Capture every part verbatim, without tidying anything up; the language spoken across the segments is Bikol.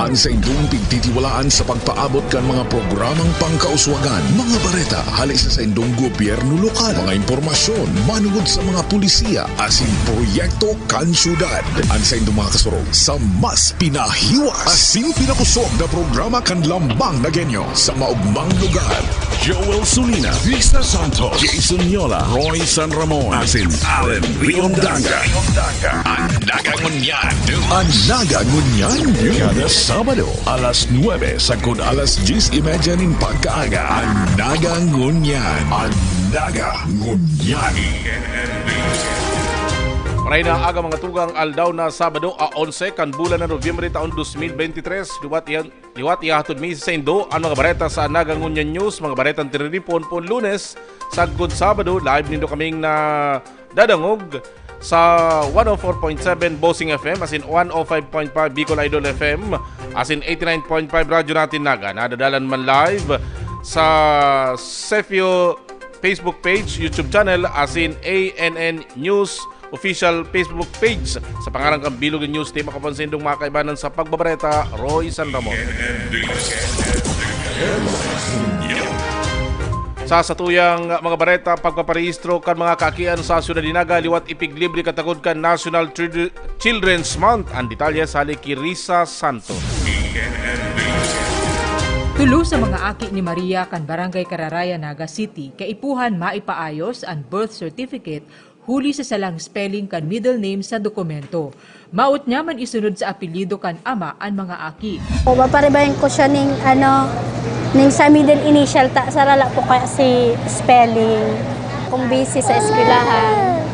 An saindong pigtitiwalaan sa pagpaabot kan mga programang pangkauswagan, mga bareta hali sa saindong gobyerno lokal, mga impormasyon manungod sa mga pulisiya asin proyekto kan syudad. An saindong mga kasurog sa mas pinahiwas asin pinakusog na programa kan Lambang na Genyo sa maugmang lugar. Joel Sulina, Risa Santos, Jason Yola, Roy San Ramon, asin Allen Riondaga. An Naga Ngunyan News. An Naga Ngunyan News. Kada Sabado, alas nuebe sagkod alas dyes y media nin pagkaaga. An Naga Ngunyan. An Naga Ngunyan. Maray na aga, mga tugang, aldaw na Sabado, a onse kan bulan na Nobyembre taon dos mil bente tres. Liwat iyan, liwat ihahatod mi sa saindo an mga bareta sa Naga Ngunyan News, mga baretang tiriripon poon Lunes sagkod Sabado. Live nindo kaming nadadangog sa one oh four point seven Bossing F M, asin one oh five point five Bicol Idol F M, asin eighty-nine point five Radyo Natin Naga. Nadadalan man live sa Sefio Facebook page, YouTube channel, asin A N N News official Facebook page. Sa pangaran kan Bilog News Team, ako po an saindong mga kaibanan sa pagbabareta, Roy San Ramon. Sa satuyang mga bareta, pagpaparehistro kan mga kaakian sa Syudad nin Naga liwat ipiglibre katakod kan National Childr-, Children's Month. An detalye sa hali ki Risa Santos. Tulo sa mga aki ni Maria kan Barangay Cararaya, Naga City, kaipuhan maipaayos an birth certificate huli sa salang spelling kan middle name sa dokumento. Maot niya man isunod sa apelyido kan ama an mga aki. O, paparibayan ko siya ning, ano, ning sa middle initial ta, sara la po kaya si spelling. Kung busy sa eskwelahan.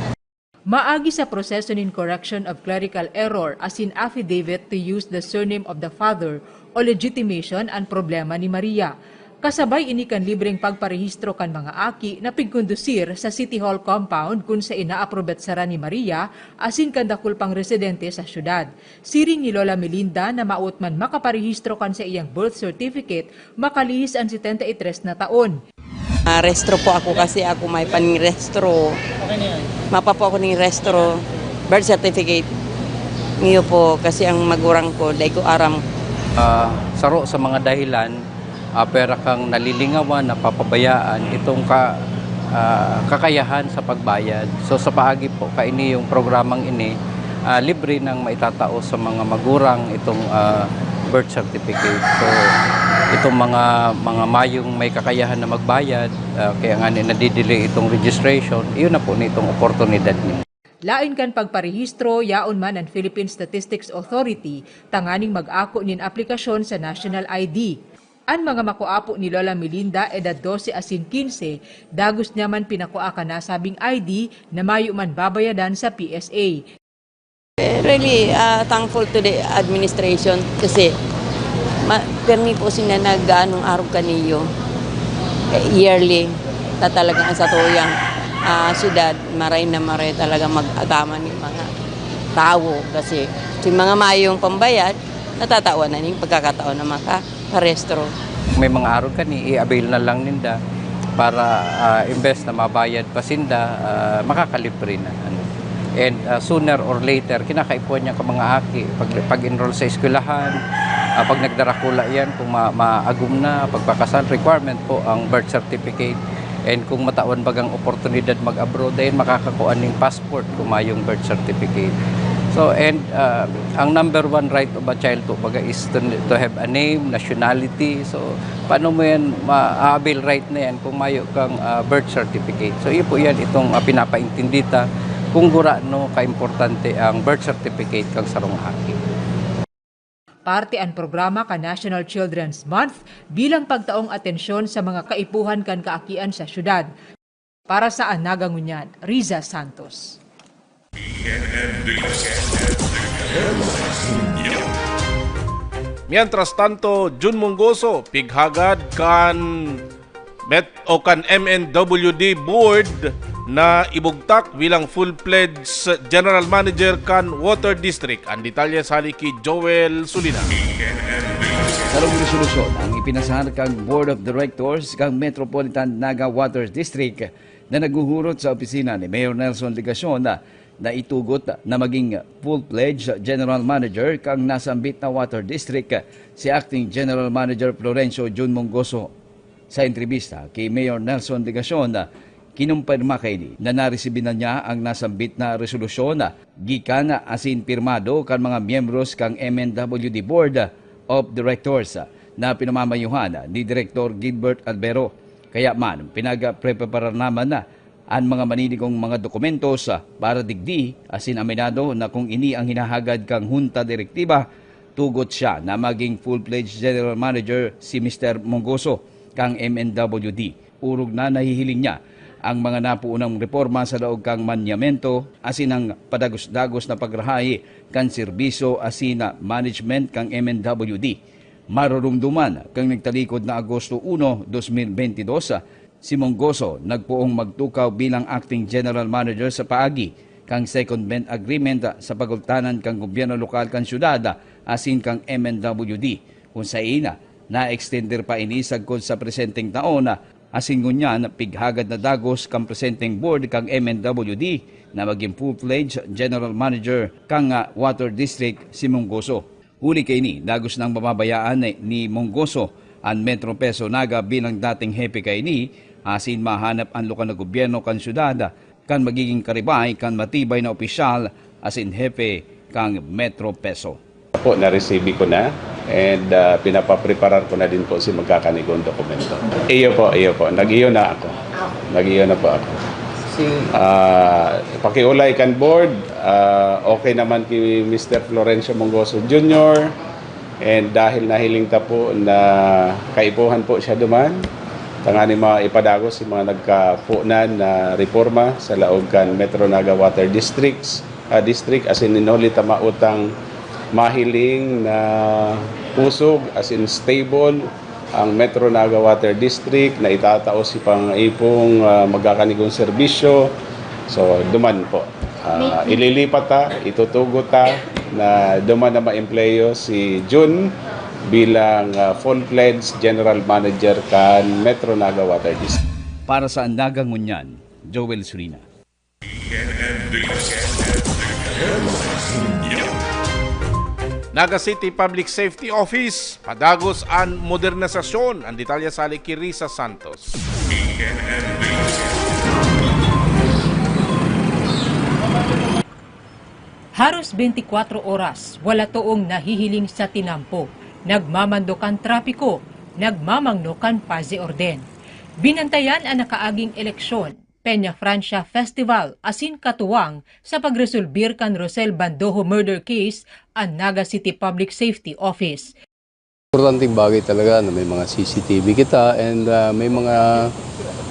Maagi sa proseso nin correction of clerical error asin affidavit to use the surname of the father o legitimation an problema ni Maria. Kasabay ini kan libreng pagparehistro kan mga aki na pigkondusir sa City Hall compound kun sa inaaprobetsara ni Maria asin kan dakul pang residente sa syudad. Siring ni Lola Melinda na maot man makaparehistro kan saiyang birth certificate makalihis an setenta y tres na taon. Ah, rehistro po ako kasi ako may panirehistro. Mapa po ako ning rehistro, birth certificate. Iyo po, kasi ang magurang ko, dai ko aram. Ah, saro sa mga dahilan, ah, pwera kang nalilingawan, napapabayaan itong ka-, ah, kakayahan sa pagbayad. So, sa paagi po, kaini yung programang ini, ah, libre nang maitatao sa mga magurang itong, ah, birth certificate. So, itong mga, mga mayong may kakayahan na magbayad, ah, kaya nga ni nadidelay itong registration, iyon na po na itong oportunidad ninyo. Lain kan pagparehistro, yaon man an Philippine Statistics Authority tanganing mag-ako nin aplikasyon sa National I D. An mga makua po ni Lola Melinda, edad dose asin kinse, dagos niya man pinakua kan nasabing I D na mayo man babayadan sa P S A. Eh, really, ah, thankful to the administration kasi ma-, pirmi po sila nag-aanong arog kaniyo. Eh, yearly, ta talaga ang satuyang, ah, syudad, maray na maray talaga mag-ataman yung mga tawo kasi yung mga mayong pambayad, natatawan na ning pagkakataon na maka-, parehistro. May mga arog kani, i-avail na lang ninda para, ah, imbes na mabayad pa sinda, ah, makakalibre na, ano. And, ah, sooner or later, kinakaipuhan niya ka mga aki, pag, pag-enroll sa eskwelahan, ah, pag nagdarakula yan, kung ma-, maagom na, pagpakasal, requirement po ang birth certificate. And kung matawan bagang oportunidad mag-abroad, then makakakuha ning passport kung mayong birth certificate. So, and, ah, ang number one right of a child po baga is to, to have a name, nationality. So, paano mo yan ma-avail right na yan kung mayo kang, ah, birth certificate? So, iyo po yan itong, ah, pinapaintindi ta kung gurano kaimportante ang birth certificate kang sarong aki. Parte an programa kan National Children's Month bilang pagtaong atensyon sa mga kaipuhan kan kaakian sa syudad. Para sa An Naga Ngunyan, Riza Santos. Mientras tanto, Jun Mongoso, pighagad kan Met-, o kan M N W D Board na ibugtak bilang full-fledged General Manager kan Water District. Ang detalye sa hali ki Joel Sulina. Sarong resolusyon ang ipinasahan kan Board of Directors kan Metropolitan Naga Water District na naghuhurot sa opisina ni Mayor Nelson Legacion na Naitugot na maging full-fledged general manager kan nasambit na water district si Acting General Manager Florencio Jun Mongoso. Sa entrebista ki Mayor Nelson Legacion, kinumpirma kaini na naresibi na niya ang nasambit na resolusyon gikan asin pirmado kan mga miyembros kan M N W D Board of Directors na pinamamayuhan ni Direktor Gilbert Albero. Kaya man, pinagpreparar naman na an mga maninigong mga dokumentos para digdi, asin aminado na kung ini ang hinahagad kan Junta Direktiba, tugot siya na maging full-fledged general manager si Mister Mongoso kan M N W D. Orog na nahihiling niya ang mga napoonang reporma sa laog kan manyamento asin ang padagos-dagos na pagrahay kan serbisyo asin na management kan M N W D. Maroromdoman kan nagtalikod na Agosto uno, dos mil benti dos, si Mongoso nagpoong magtukaw bilang acting general manager sa paagi kan secondment agreement sa pagultanan kan gobyerno lokal kan syudad asin kan M N W D, kun saen na-extender pa ini sagkod sa presenteng taon, asin ngunyan pighagad na dagos kan presenteng board kan M N W D na magin full-fledged general manager kan, ah, water district si Mongoso. Huli kaini, dagos nang mababayaan ni, ni Mongoso an Metro Peso Naga bilang dating hepe kaini, asin mahanap an lokal na gobyerno kan syudad kan magiging karibay kan matibay na opisyal asin hepe kan Metro Peso. Po, naresibi ko na, and, ah, pinapapreparar ko na din po si magkakanigong dokumento. Iyo po, iyo po. Nag-iyo na ako. Nag-iyo na po ako. Si Ah, pakiolay kan board, ah, okay naman ki Mister Florencio Mongoso Junior, and dahil nahiling ta po na kaipuhan po siya duman, tanganing maipadagos si mga nagkaponan na reporma sa laog kan Metro Naga Water Districts, ah, District, asin in huli ta mautang mahiling na pusog, asin stable, ang Metro Naga Water District na itatao si pangaipong, ah, magkakanigong serbisyo. So, duman po. Ah, ililipat ta, itutugot ta na duman na maempleyo si Jun bilang, ah, full-fledged general manager kan Metro Naga Water District. Para sa Andagang Ngunyan, Joel Surina. Naga City Public Safety Office, padagos an modernisasyon. An detalye sali ki Risa Santos. Haros beintikwatro oras, wala toong nahihiling sa tinampo, nagmamando kan trapiko, nagmamangno kan paz y orden. Binantayan an nakaaging eleksyon, Peña Francia Festival asin katuwang sa pagresolbir kan Rosel Bandojo murder case an Naga City Public Safety Office. Importanteng bagay talaga na may mga C C T V kita and, ah, may mga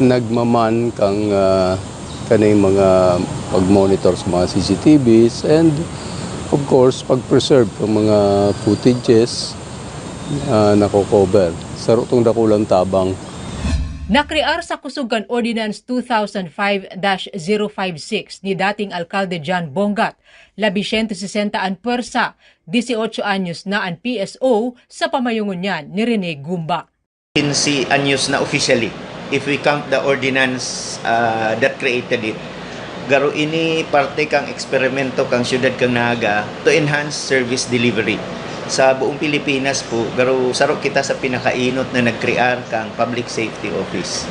nagmaman kang, ah, kaning mga pag-monitor sa mga C C T Vs and of course pag-preserve ng mga footages, ah, nako-cover. Saro tong dakulang tabang. Nakrear sa kusog kan Ordinance two thousand five dash zero five six ni dating Alkalde John Bongat, labi siyento sesenta an pwersa, dieciocho anyos na an P S O sa pamayo ngunyan ni Rene Gumba. Quince anyos na officially, if we count the ordinance, ah, that created it. Garo ini parte kang eksperimento kang siyudad kang Naga to enhance service delivery. Sa buong Pilipinas po, garo saro kita sa pinakainot na nagkrear kang Public Safety Office.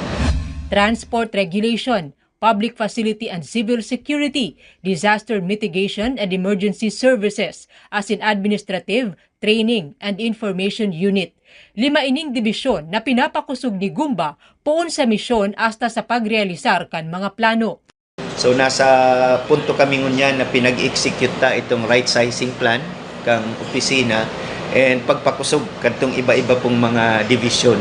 Transport Regulation, Public Facility and Civil Security, Disaster Mitigation and Emergency Services, asin Administrative, Training and Information Unit. Lima ining dibisyon na pinapakosog ni Gumba poon sa misyon hasta sa pagrealisar kan mga plano. So, nasa punto kami ngunyan na pinag-execute ta itong right sizing plan kang opisina and pagpakusog kadtong iba-iba pong mga division.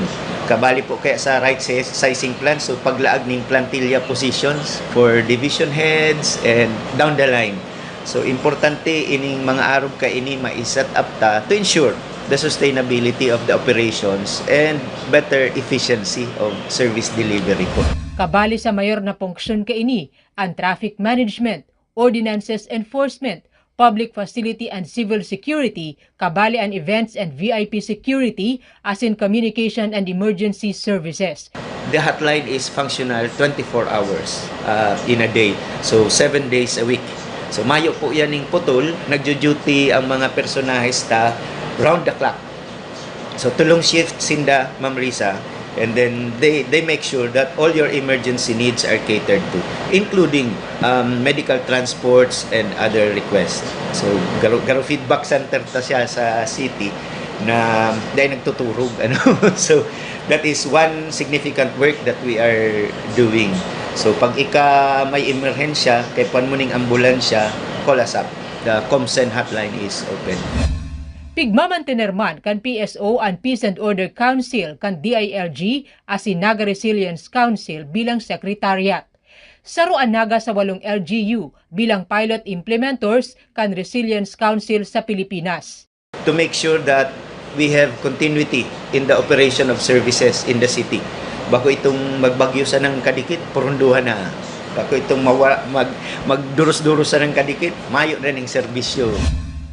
Kabali po kaya sa right si-, sizing plan, so paglaag ning plantilla positions for division heads and down the line. So, importante ining mga arog kaini mai-set up ta to ensure the sustainability of the operations and better efficiency of service delivery po. Kabali sa mayor na punksyon kaini, an traffic management, ordinances enforcement, public facility and civil security, kabali an events and V I P security, asin communication and emergency services. The hotline is functional twenty-four hours, uh, in a day. So, seven days a week. So, mayo po yan ning putol, nagjo-duty ang mga personahes ta round the clock. So, tulong shift sinda, Ma'am Risa, and then they, they make sure that all your emergency needs are catered to, including, um, medical transports and other requests. So, garo, garo feedback center ta siya sa city na dahil nagtuturog, ano. So, that is one significant work that we are doing. So, pag ika may emerhensya, kay puan mo ning ambulansya, call us up. The ComSen hotline is open. Pigmamantener man kan P S O an Peace and Order Council kan D I L G asin Naga Resilience Council bilang secretariat. Saro an Naga sa walong L G U bilang pilot implementors kan Resilience Council sa Pilipinas. To make sure that we have continuity in the operation of services in the city. Bako itong magbagyo sa nang kadikit, porunduhan na. Bako itong mawa, mag, magduros-duros sa nang kadikit, mayo na ning serbisyo.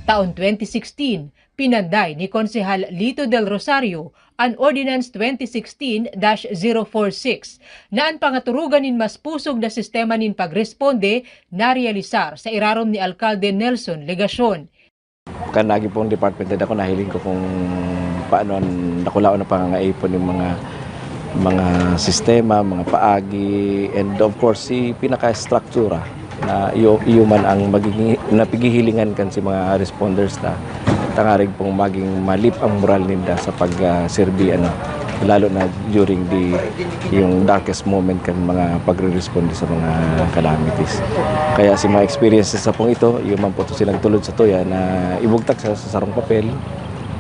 Taon twenty sixteen, pinanday ni Konsehal Lito Del Rosario an Ordinance twenty sixteen dash zero four six na an pangaturugan nin mas pusog na sistema nin pagresponde narealisar sa irarom ni Alkalde Nelson Legacion. Kan nagi pong department head ako, nahiling ko kung paano ang dakulaon na pangangaipon yung mga mga sistema, mga paagi, and of course, si pinaka-estruktura na iyo, iyo man ang magiging napighihilingan kan si mga responders na tangarig pong maging malip ang moral ninda sa pag-serbi, ano, lalo na during the yung darkest moment kan mga pagre-responde sa mga calamities. Kaya si mga experiences sa pong ito, iyo man po ito silang tulod sa tuya na ibugtak sa, sa sarong papel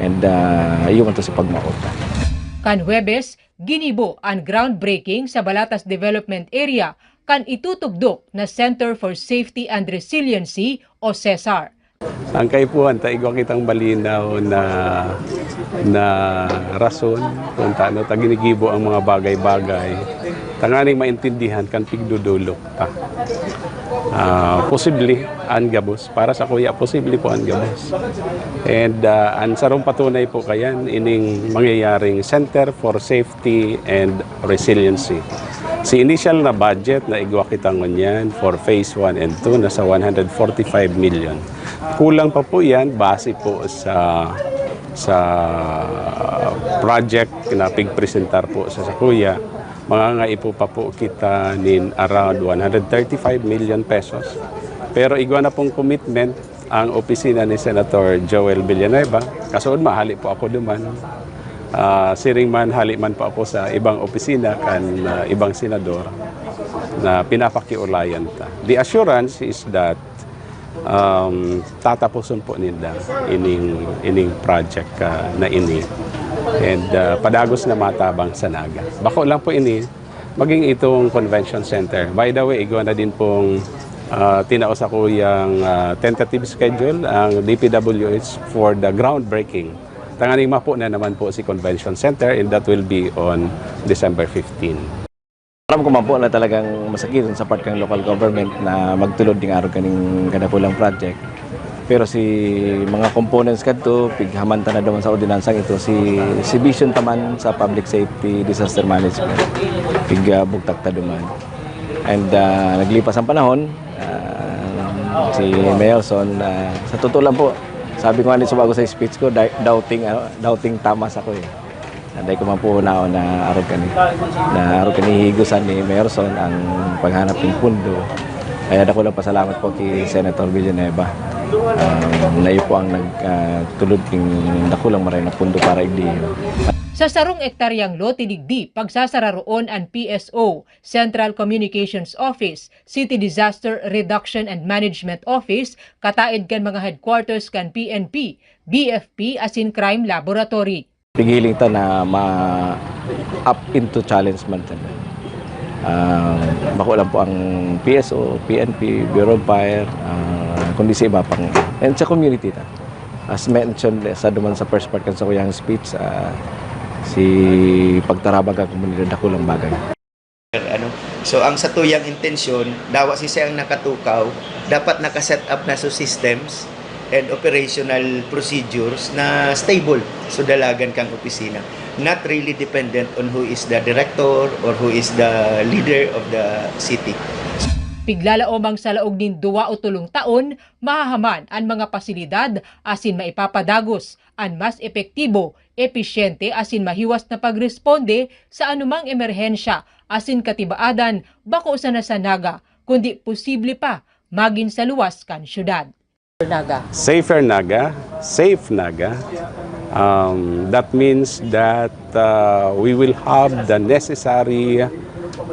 and uh, iyo man ito si pagmaot. Kan Huwebes, ginibo an groundbreaking sa Balatas Development Area kan itutugdok na Center for Safety and Resiliency o CESAR. Ang kaipuhan ta, igwa kitang malinaw na na rason kung tano ta ginigibo ang mga bagay-bagay tanganing maintindihan kan pigdodolok ta. Ah, posible, an gabos. Para sa kuya, posible po an gabos. And ah, an sarong patunay po kayan, ining mangyayaring Center for Safety and Resiliency. Si initial na budget na igwa kita ngunyan for phase one and two, nasa one hundred forty-five million. Kulang pa po yan base po sa sa project na pigpresentar po sa sakuya. Mangangaipo pa po kita nin around one hundred thirty-five million pesos. Pero igwa na pong commitment ang opisina ni Senator Joel Villanueva. Kasuod mahali po ako duman. Ah, siring man, hali man po ako sa ibang opisina kan ah, ibang senador na pinapakiulayan ta. The assurance is that um, tatapuson po ninda ining ining project ah, na ini. And ah, padagos na matabang sa Naga. Bako lang po ini maging itong convention center. By the way, igwa na din pong ah, tinao sa kuyang ah, tentative schedule ang D P W H for the groundbreaking. Tanganing mapo na naman po si convention center, and that will be on December fifteen. Aram ko man po na talagang masakit sa part kan local government na magtulod ning arog kaning kadakulang project. Pero si mga components kadto, pighaman ta na duman sa ordinansang ito, si, si vision ta man sa public safety disaster management. Pigbugtak ta duman. And ah, naglipas ang panahon, ah, si Mayorson, ah, sa totoo lang po, sabi ko nga nito bago sa speech ko, di- doubting, ah, doubting Thomas ako eh. Anday ko man po hunaon na arog kani, na arog kani hihigosan ni Mayorson ang paghanap ng pundo. Kaya dakulang pasalamat po kay Senator Villanueva. Um, na iyo po ang nagtulod king dakulang maray na pundo para igdi. Sa sarong ektaryang lote digdi, pagsasararoon an P S O, Central Communications Office, City Disaster Reduction and Management Office, kataed kan mga headquarters kan P N P, B F P asin Crime Laboratory. Pighiling ta na ma-up into challenge man ta. Ah, bako lang po ang P S O, P N P, Bureau of Fire, ah, kundi sa iba pang, and sa community ta. As mentioned sa duman sa first part kan sa kuyang speech, ah, si pagtarabag ang komunidad, dakulang bagay. Ano? So, ang satuyang intensyon, dawa si siyang nakatukaw, dapat naka-set up na so systems and operational procedures na stable so dalagan kang opisina. Not really dependent on who is the director or who is the leader of the city. Iglalaom ang sa laog nin duwa o tolong taon, mahahaman an mga pasilidad asin maipapadagos an mas epektibo, episyente asin mahiwas na pagresponde sa anumang emerhensya asin katibaadan bako sana sa Naga, kundi posible pa magin sa luwas kan syudad. Naga. Safer Naga, safe Naga. Um, that means that uh, we will have the necessary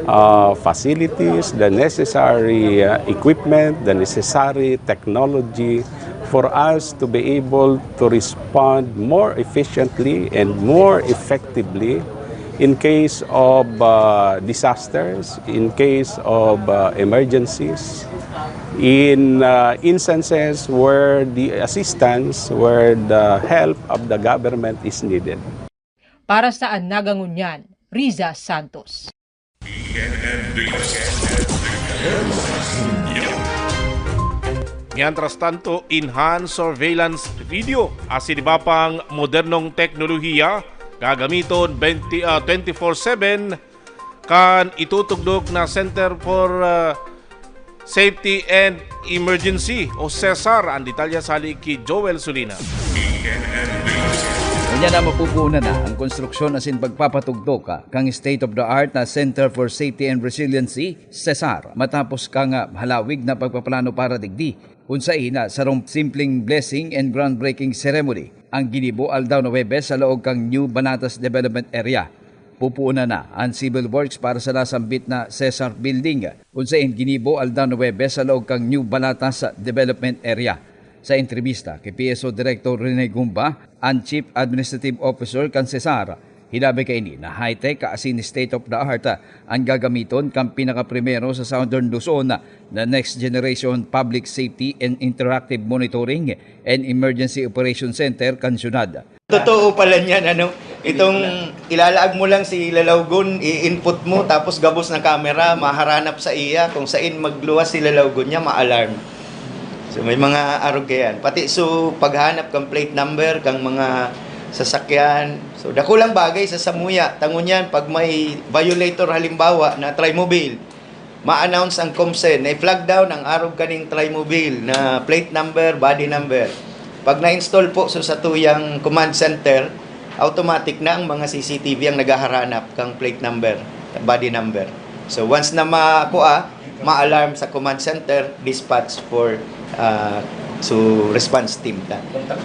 uh, facilities, the necessary uh, equipment, the necessary technology for us to be able to respond more efficiently and more effectively in case of uh, disasters, in case of uh, emergencies, in uh, instances where the assistance, where the help of the government is needed. Para sa An Naga Ngunyan, Riza Santos. Mientras tanto, enhanced surveillance video asin iba pang modernong teknolohiya gagamiton twenty, ah, twenty-four seven kan itutugdok na Center for, ah, Safety and Emergency o CESAR. Ang detalye sali ki Joel Sulina. Unya na mapupunan na ang konstruksyon asin pagpapatugdok, ah, kan state-of-the-art na Center for Safety and Resiliency, CESAR, matapos kan, ah, halawig na pagpaplano para digdi, kun saen na sarong simpleng blessing and groundbreaking ceremony ang ginibo aldaw na Huwebes sa laog kan New Banatas Development Area. Pupunan na an civil works para sa nasambit na CESAR Building, kun saen ginibo aldaw na Huwebes sa laog kan New Banatas Development Area. Sa entrebista ki P S O Director Rene Gumba, an Chief Administrative Officer kan CESAR, hinabi kaini na high-tech asin state-of-the-art an gagamiton kan pinakaprimero sa Southern Luzon na Next Generation Public Safety and Interactive Monitoring and Emergency Operation Center kan syudad. Totoo pala niyan, ano? Itong ilalaag mo lang si Lalawgon, i-input mo, tapos gabos na camera, maharanap sa iya kung sain magluwas si Lalawgon niya, ma-alarm. So may mga arog kayan. Pati so paghanap kang plate number kang mga sasakyan. So dakulang bagay sa samuya. Tangon yan, pag may violator halimbawa na trimobile, ma-announce ang COMCEN na i-flag down ang arog kaning trimobile na plate number, body number. Pag na-install po sa satuyang command center, automatic na ang mga C C T V ang naghaharanap kang plate number, body number. So once na makua, ma-alarm sa command center, dispatch for uh, so response team ta.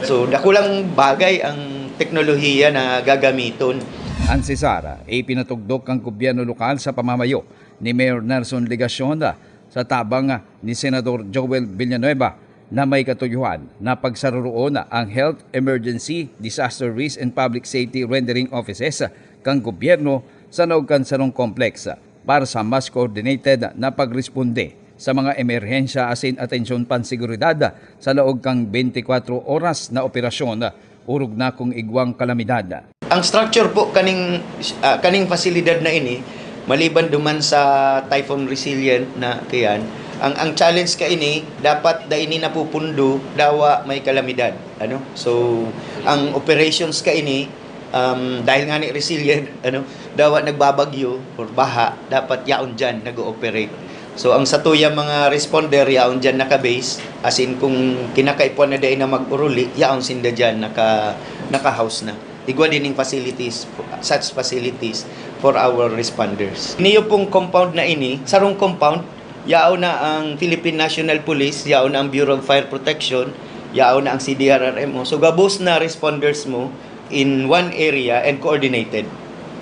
So dakulang bagay ang teknolohiya na gagamiton. Ang CESAR ipinatugdok kan gobyerno lokal sa pamamayo ni Mayor Nelson Legacion sa tabang ni Senador Joel Villanueva na may katuyohan na pagsaroroon ang Health Emergency, Disaster Risk and Public Safety Rendering Offices kan gobyerno sa laog kan sarong complex para sa mas coordinated na pagresponde sa mga emerhensya asin atensyon panseguridad sa laog kan bente kwatro oras na operasyon, orog na kung igwang kalamidad. Ang structure po kaning, ah, kaning pasilidad na ini, maliban duman sa typhoon resilient na kayan, ang, ang challenge kaini, dapat da ini napupundo, dawa may kalamidad. Ano? So, ang operations kaini, um, dahil nga ni resilient, ano, dawa nagbabagyo or baha, dapat yaon dyan nag-ooperate. So ang satuya mga responder yaon dyan naka-base, as in kung kinakaipuhan na dai na mag-uruli, yaon sinda dyan naka, naka-house na. Igwa din yung facilities, such facilities for our responders. Niyo pong compound na ini, sarong compound, yaon na ang Philippine National Police, yaon na ang Bureau of Fire Protection, yaon na ang C D R R M O. So gabos na responders mo in one area and coordinated.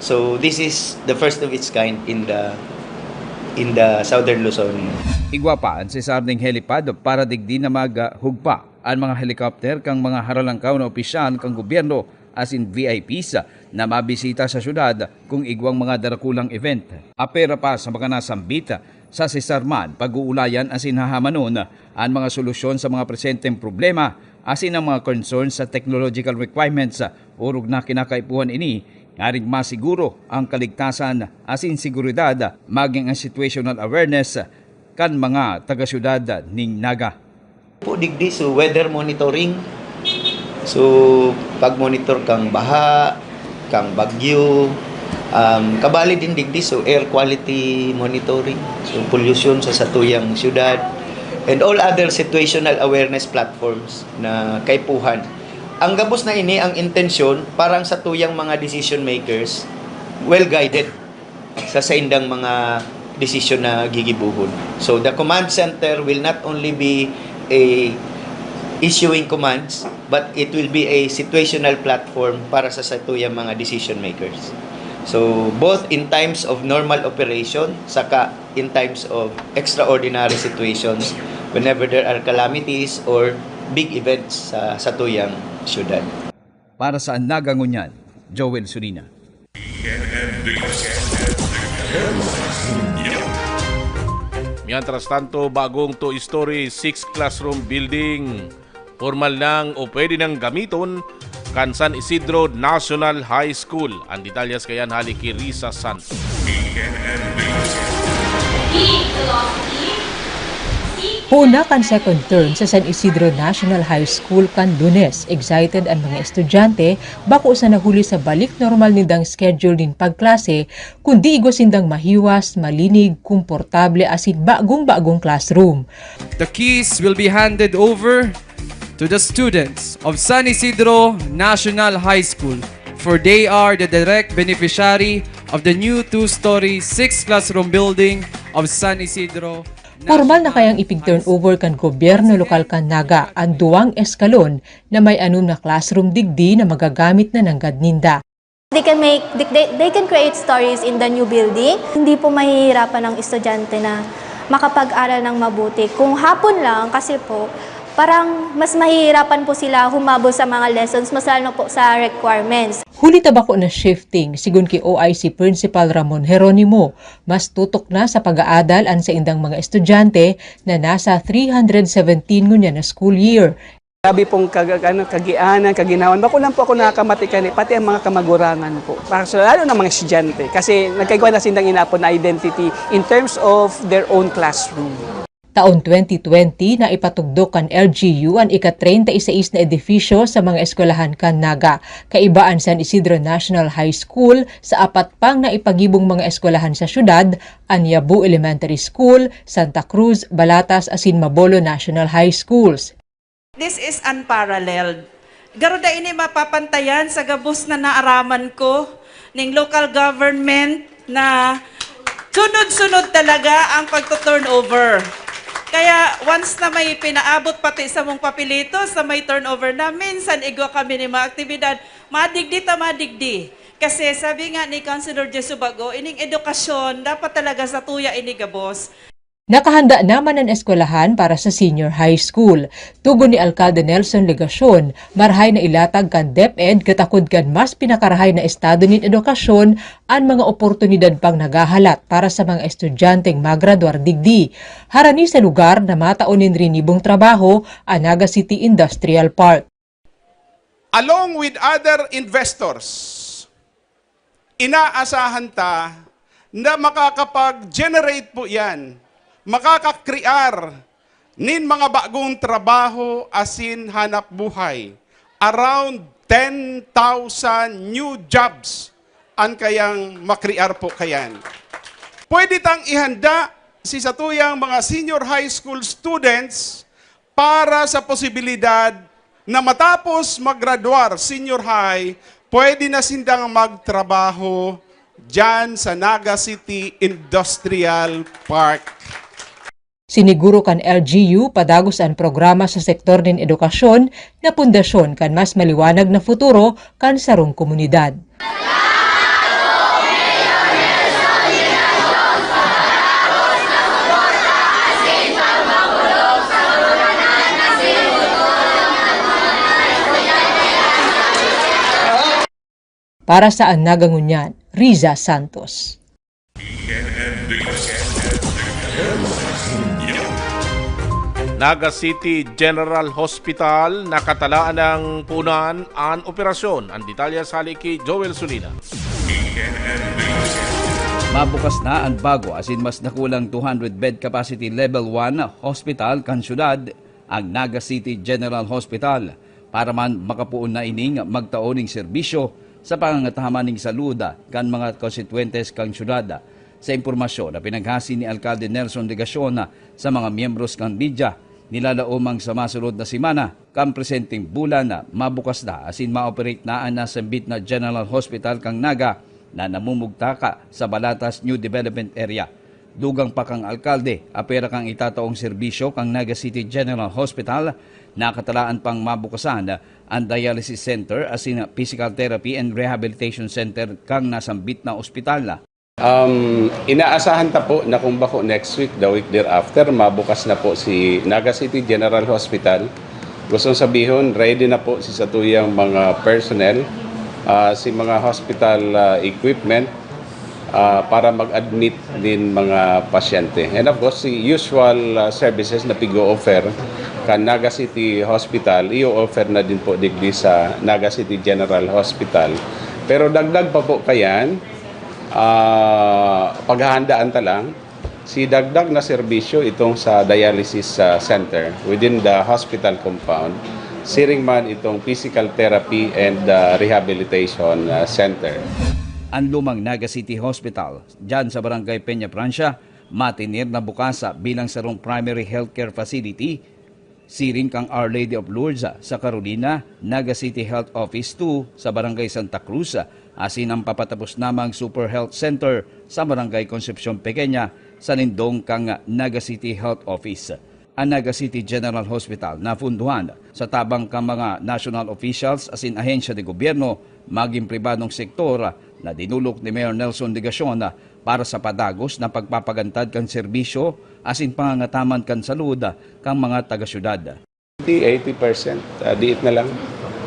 So this is the first of its kind in the in the Southern Luzon. Igwa pa an CESAR ning helipad para digdi na maghugpa an mga helicopter kan mga haralangkaw na opisyal kan gobyerno asin V I Ps na mabisita sa syudad kung igwang mga darakulang event. Apera pa sa mga nasambit sa CESAR man, pag-uulayan asin hahamanon an mga solusyon sa mga presenteng problema asin ang mga concern sa technological requirements. Orog na kinakaipuhan ini nganing masiguro ang kaligtasan asin seguridad, magin ang situational awareness kan mga taga-syudad ning Naga. Po digdi, so weather monitoring. So pag-monitor kang baha, kang bagyo, Um, kabali din digdi, so air quality monitoring, so pollution sa satuyang syudad, and all other situational awareness platforms na kaipuhan. Ang gabos na ini, ang intensyon, parang satuyang mga decision makers, well guided sa saindang mga desisyon na gigibohon. So the command center will not only be a issuing commands, but it will be a situational platform para sa satuyang mga decision makers. So both in times of normal operation, saka in times of extraordinary situations, whenever there are calamities or big events sa satuyang syudad. Para sa Naga Ngunyan, Joel Sulina. Mientras tanto, bagong two-story, six classroom building, formal nang o pwede nang gamiton kan San Isidro National High School. Ang detalyes kayan hali ki Risa Santos. Huna kan second term sa San Isidro National High School kan Lunes, excited an mga estudyante bako sa nahuli sa balik normal nindang schedule nin pagklase, kundi igwa sindang mahiwas, malinig, komportable asin bagong-bagong classroom. The keys will be handed over to the students of San Isidro National High School, for they are the direct beneficiary of the new two-story, six-classroom building of San Isidro. Pormal na kayang ipig-turnover kan gobyerno lokal kan Naga an duwang eskalon na may anom na classroom digdi na magagamit na nanggad ninda. They can make they, they can create stories in the new building. Hindi po mahihirapan ang estudyante na makapag-aral ng mabuti. Kung hapon lang, kasi po, parang mas mahihirapan po sila humabol sa mga lessons, mas lalo po sa requirements. Huli ta bako na shifting, sigon ki O I C Principal Ramon Jeronimo, mas tutok na sa pag-aadal an saindang mga estudyante na nasa three hundred seventeen ngunyan na school year. Grabe pong kag- ano, kagianan, kaginawan. Bako lang po ako nakakamati kani, pati ang mga kamagurangan po. Para sa, lalo na mga estudyante. Kasi nagkaigwa na sindang inapon na identity in terms of their own classroom. Taon twenty twenty na ipatugdok kan L G U an ika-treinta y seis na edifisyo sa mga eskwelahan kan Naga. Kaiba an San Isidro National High School sa apat pang naipagibong mga eskwelahan sa syudad, an Yabo Elementary School, Santa Cruz, Balatas asin Mabolo National High Schools. This is unparalleled. Garo da ini mapapantayan sa gabos na naaraman ko ning local government na sunod-sunod talaga ang pagto-turnover. Kaya once na may pinaabot pati sa mong papelito sa may turnover na, minsan igwa kami ni mga aktibidad, madigdi ta madigdi. Kasi sabi nga ni Councilor Jesubago, ining edukasyon dapat talaga sa tuya ini gabos. Nakahanda naman an eskwelahan para sa senior high school. Tugon ni Alcalde Nelson Legacion, marahay na ilatag kan DepEd katakod kan mas pinakarahay na estado nin edukasyon an mga oportunidad pang naghahalat para sa mga estudyanteng magradwar digdi. Harani sa lugar na matao nin rinibong trabaho an Naga City Industrial Park. Along with other investors, inaasahan ta na makakapag-generate po yan, makakakrear nin mga bagong trabaho asin hanap buhay. Around ten thousand new jobs an kayang makrear po kayan. Pwede tang ihanda si satuyang mga senior high school students para sa posibilidad na matapos maggraduar senior high, pwede na sindang magtrabaho dyan sa Naga City Industrial Park. Siniguro kan L G U padagos an programa sa sektor nin edukasyon na pundasyon kan mas maliwanag na futuro kan sarong komunidad. Para sa An Naga Ngunyan, Riza Santos. Naga City General Hospital, nakatalaan ng punan an operasyon. Ang detalye sa hali ki Joel Sulina. Mabukas na ang bago asin mas nakulang two hundred bed capacity Level one hospital kan syudad, ang Naga City General Hospital, para man makapoon na ining magtao ning serbisyo sa pangangataman ning salud kan mga konstituyentes kan syudad. Sa impormasyon na pinaghasi ni Alkalde Nelson Legacion sa mga miyembros kan media, nilalaom ang sa masunod na semana, kan presenteng bulan, mabukas na asin ma-operate na an nasambit na General Hospital kan Naga na namumugtaka sa Balatas New Development Area. Dugang pa kan alkalde, apwera kan itataong serbisyo kan Naga City General Hospital, nakatalaan pang mabukasan an dialysis center asin physical therapy and rehabilitation center kan nasambit na ospital. Um, inaasahan ta po na kung bako next week, the week thereafter, mabukas na po si Naga City General Hospital. Gustong sabihon, ready na po si satuyang mga personnel, ah, si mga hospital, ah, equipment, ah, para mag-admit din mga pasyente. And of course, si usual, ah, services na pig-o-offer kan Naga City Hospital, i-o-offer na din po digdi sa Naga City General Hospital. Pero dagdag pa po kayan, ah, paghahandaan ta lang, si dagdag na serbisyo itong sa dialysis, ah, center within the hospital compound, siring man itong physical therapy and, ah, rehabilitation, ah, center. An lumang Naga City Hospital, dyan sa Barangay Peña Francia, matener na bukas bilang sarong primary healthcare facility, siring kan Our Lady of Lourdes sa Carolina, Naga City Health Office two sa Barangay Santa Cruz, asin an papatapos namang Super Health Center sa Barangay Concepcion Pequeña sa lindong kan Naga City Health Office. An Naga City General Hospital napunduhan sa tabang kan mga national officials asin ahensya de gobyerno, magin pribadong sektor, na dinulok ni Mayor Nelson Legacion para sa padagos na pagpapagantad kan serbisyo asin pangangataman kan salud kan mga taga-syudad. Eighty percent, ah, diit na lang.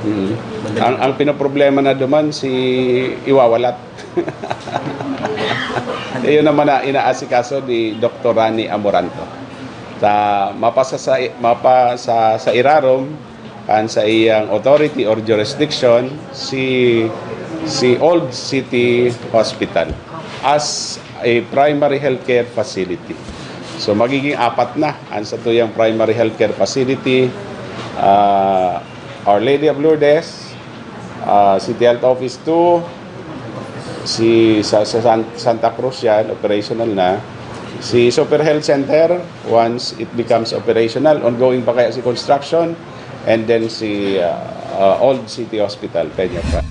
Mm. Ang, ang pinoproblema na duman si iwawalat. Iyon naman na inaasikaso ni Doktor Rani Amoranto. Sa, mapasa sa, mapa sa, sa irarom, kan sa iyang authority or jurisdiction, si, si Old City Hospital as a primary healthcare facility. So, magiging apat na ang satuyang primary healthcare facility, ah, Our Lady of Lourdes, ah, City Health Office two, si sa, sa San- Santa Cruz yan, operational na. Si Super Health Center, once it becomes operational, ongoing pa kaya si construction, and then si, ah, ah, Old City Hospital, Peña Francia.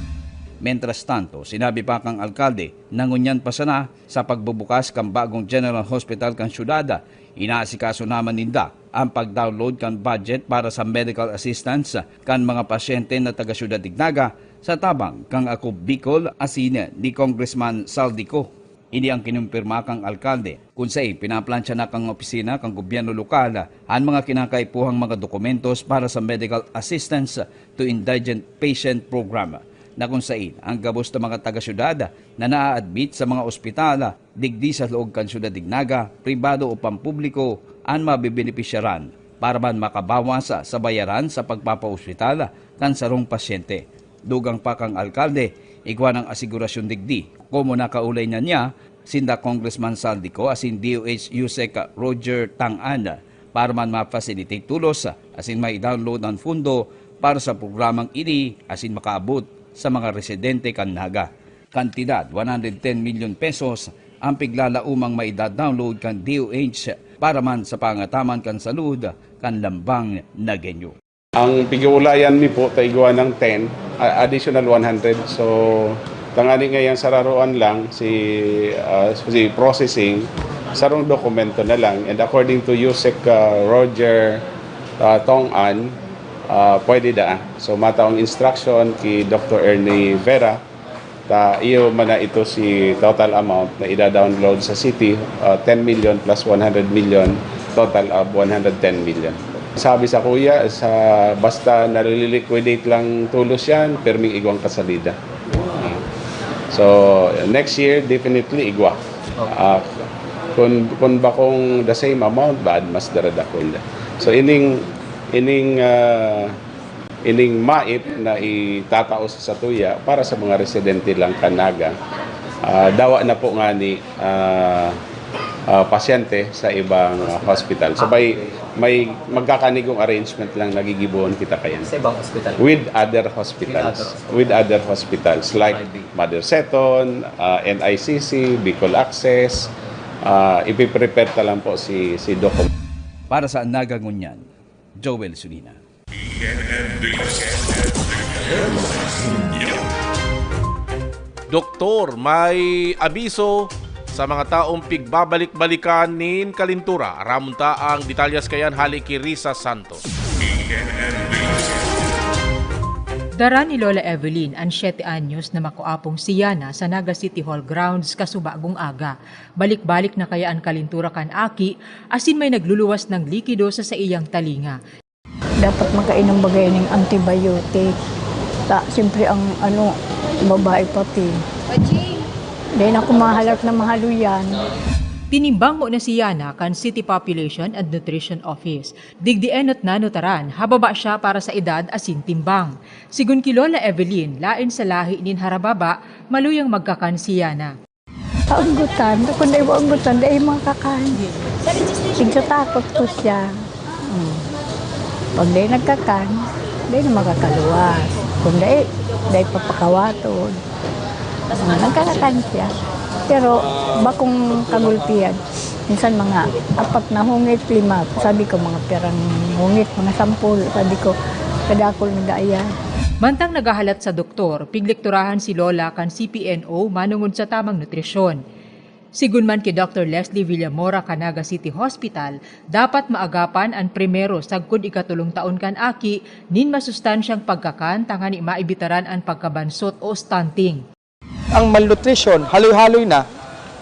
Mientras tanto, sinabi pa kang alkalde na ngunyan pa sana sa pagbubukas kan bagong General Hospital kan syudad, inaasikaso naman ninda ang pag-download kan budget para sa medical assistance kan mga pasyente na taga Syudad Dignaga sa tabang kan Ako Bicol asin ni Congressman Saldico. Ini ang kinumpirma kan alkalde, kun saen pinaplantsa na kan opisina kan gobyerno lokal an mga kinakaipuhang mga dokumentos para sa medical assistance to indigent patient program, na kun saen ang gabos na mga taga-syudad na naa-admit sa mga ospital digdi sa laog kan Syudad Dignaga, pribado o pampubliko, an mabebenepisyaran para man makabawas sa bayaran sa pagpapaospital kan sarong pasyente. Dugang pa kan alkalde, igwa nang asigurasyon digdi, komo nakaulay na niya sinda Congressman Saldico asin D O H Usec Roger Tangan, para man ma-facilitate tolos asin mai-download an fundo para sa programang ini asin makaabot sa mga residente kan Naga. Kantidad, one hundred ten milyon pesos ang piglalaomang maida-download kan D O H para man sa pangataman kan salud kan lambang Nagueño. Ang pig-uulayan mi po, ta igwa nang ten, a-, additional one hundred. So, tangani ngayang sararoan lang si, ah, si processing, sarong dokumento na lang. And according to Usec, ah, Roger, ah, Tong An, ah, pwede da. So, mataong instruction ki Doktor Ernie Vera, ta iyo man na ito si total amount na ida-download sa city, ah, ten million plus one hundred million, total of one hundred ten million. Sabi sa kuya, sa basta naliliquidate lang tolos yan, pirming igwang kasalida. So, next year, definitely igwa. Ah, kun, kun bakong the same amount, bad mas daradakul na. So, ining, ining, ah, ining MAIP na itatao sa satuya para sa mga residente lang kan Naga, ah, dawa na po ngani, ah, ah, pasyente sa ibang, ah, hospital. Sabay, May magkakanigong arrangement lang nagigibohon kita kayan. Sa ibang ospital. With other hospitals. With other hospitals. With other hospitals like Private. Mother Seton, uh, N I C C, Bicol Access. Uh, ipiprepare ta lang po si, si Doc. Para sa Naga Ngunyan, Joel Sulina. Doktor, may abiso sa mga taong pigbabalik-balikan nin kalintura. Aramon ta ang detalyes kayan hali ki Risa Santos. Dara ni Lola Evelyn an siyete anyos na makuapong si Yana sa Naga City Hall grounds kasubagong aga. Balik-balik na kaya an kalintura kan aki, asin may nagluluwas ng likido sa saiyang talinga. Dapat makainom bagay ning antibiotic. Ta, siyempre ang ano, babae pati. Dahil ako mahalat na mahaluyan. Tinimbang mo na si Yana kan City Population and Nutrition Office. Digdi enot na nutaran, hababa siya para sa edad asin timbang. Sigon ki Lola Evelyn, lain sa lahi nin harababa, maluyang magkakan si Yana. Kaanggutan, kung dai mo anggutan, dai makakain. Tigkatakot ko siya. Hmm. Pag dai nagkakan, dai na makakaluwas. Kung dai, dai papakawatod. Hmm, nagkakakan siya. Pero bakong kagulpihan, minsan mga apat na hungit, lima. Sabi ko, mga pirang hungit, mga sampul. Sabi ko, kadakol na daya. Mantang naghahalat sa doktor, piglikturahan si Lola kan C P N O manungod sa tamang nutrisyon. Sigun man ki Doktor Leslie Villamora kan Naga City Hospital, dapat maagapan an primero sagkod ikatolong taon kan aki nin masustansyang pagkakan tangani maibitaran an pagkabansot o stunting. Ang malnutrition, haloy-haloy na.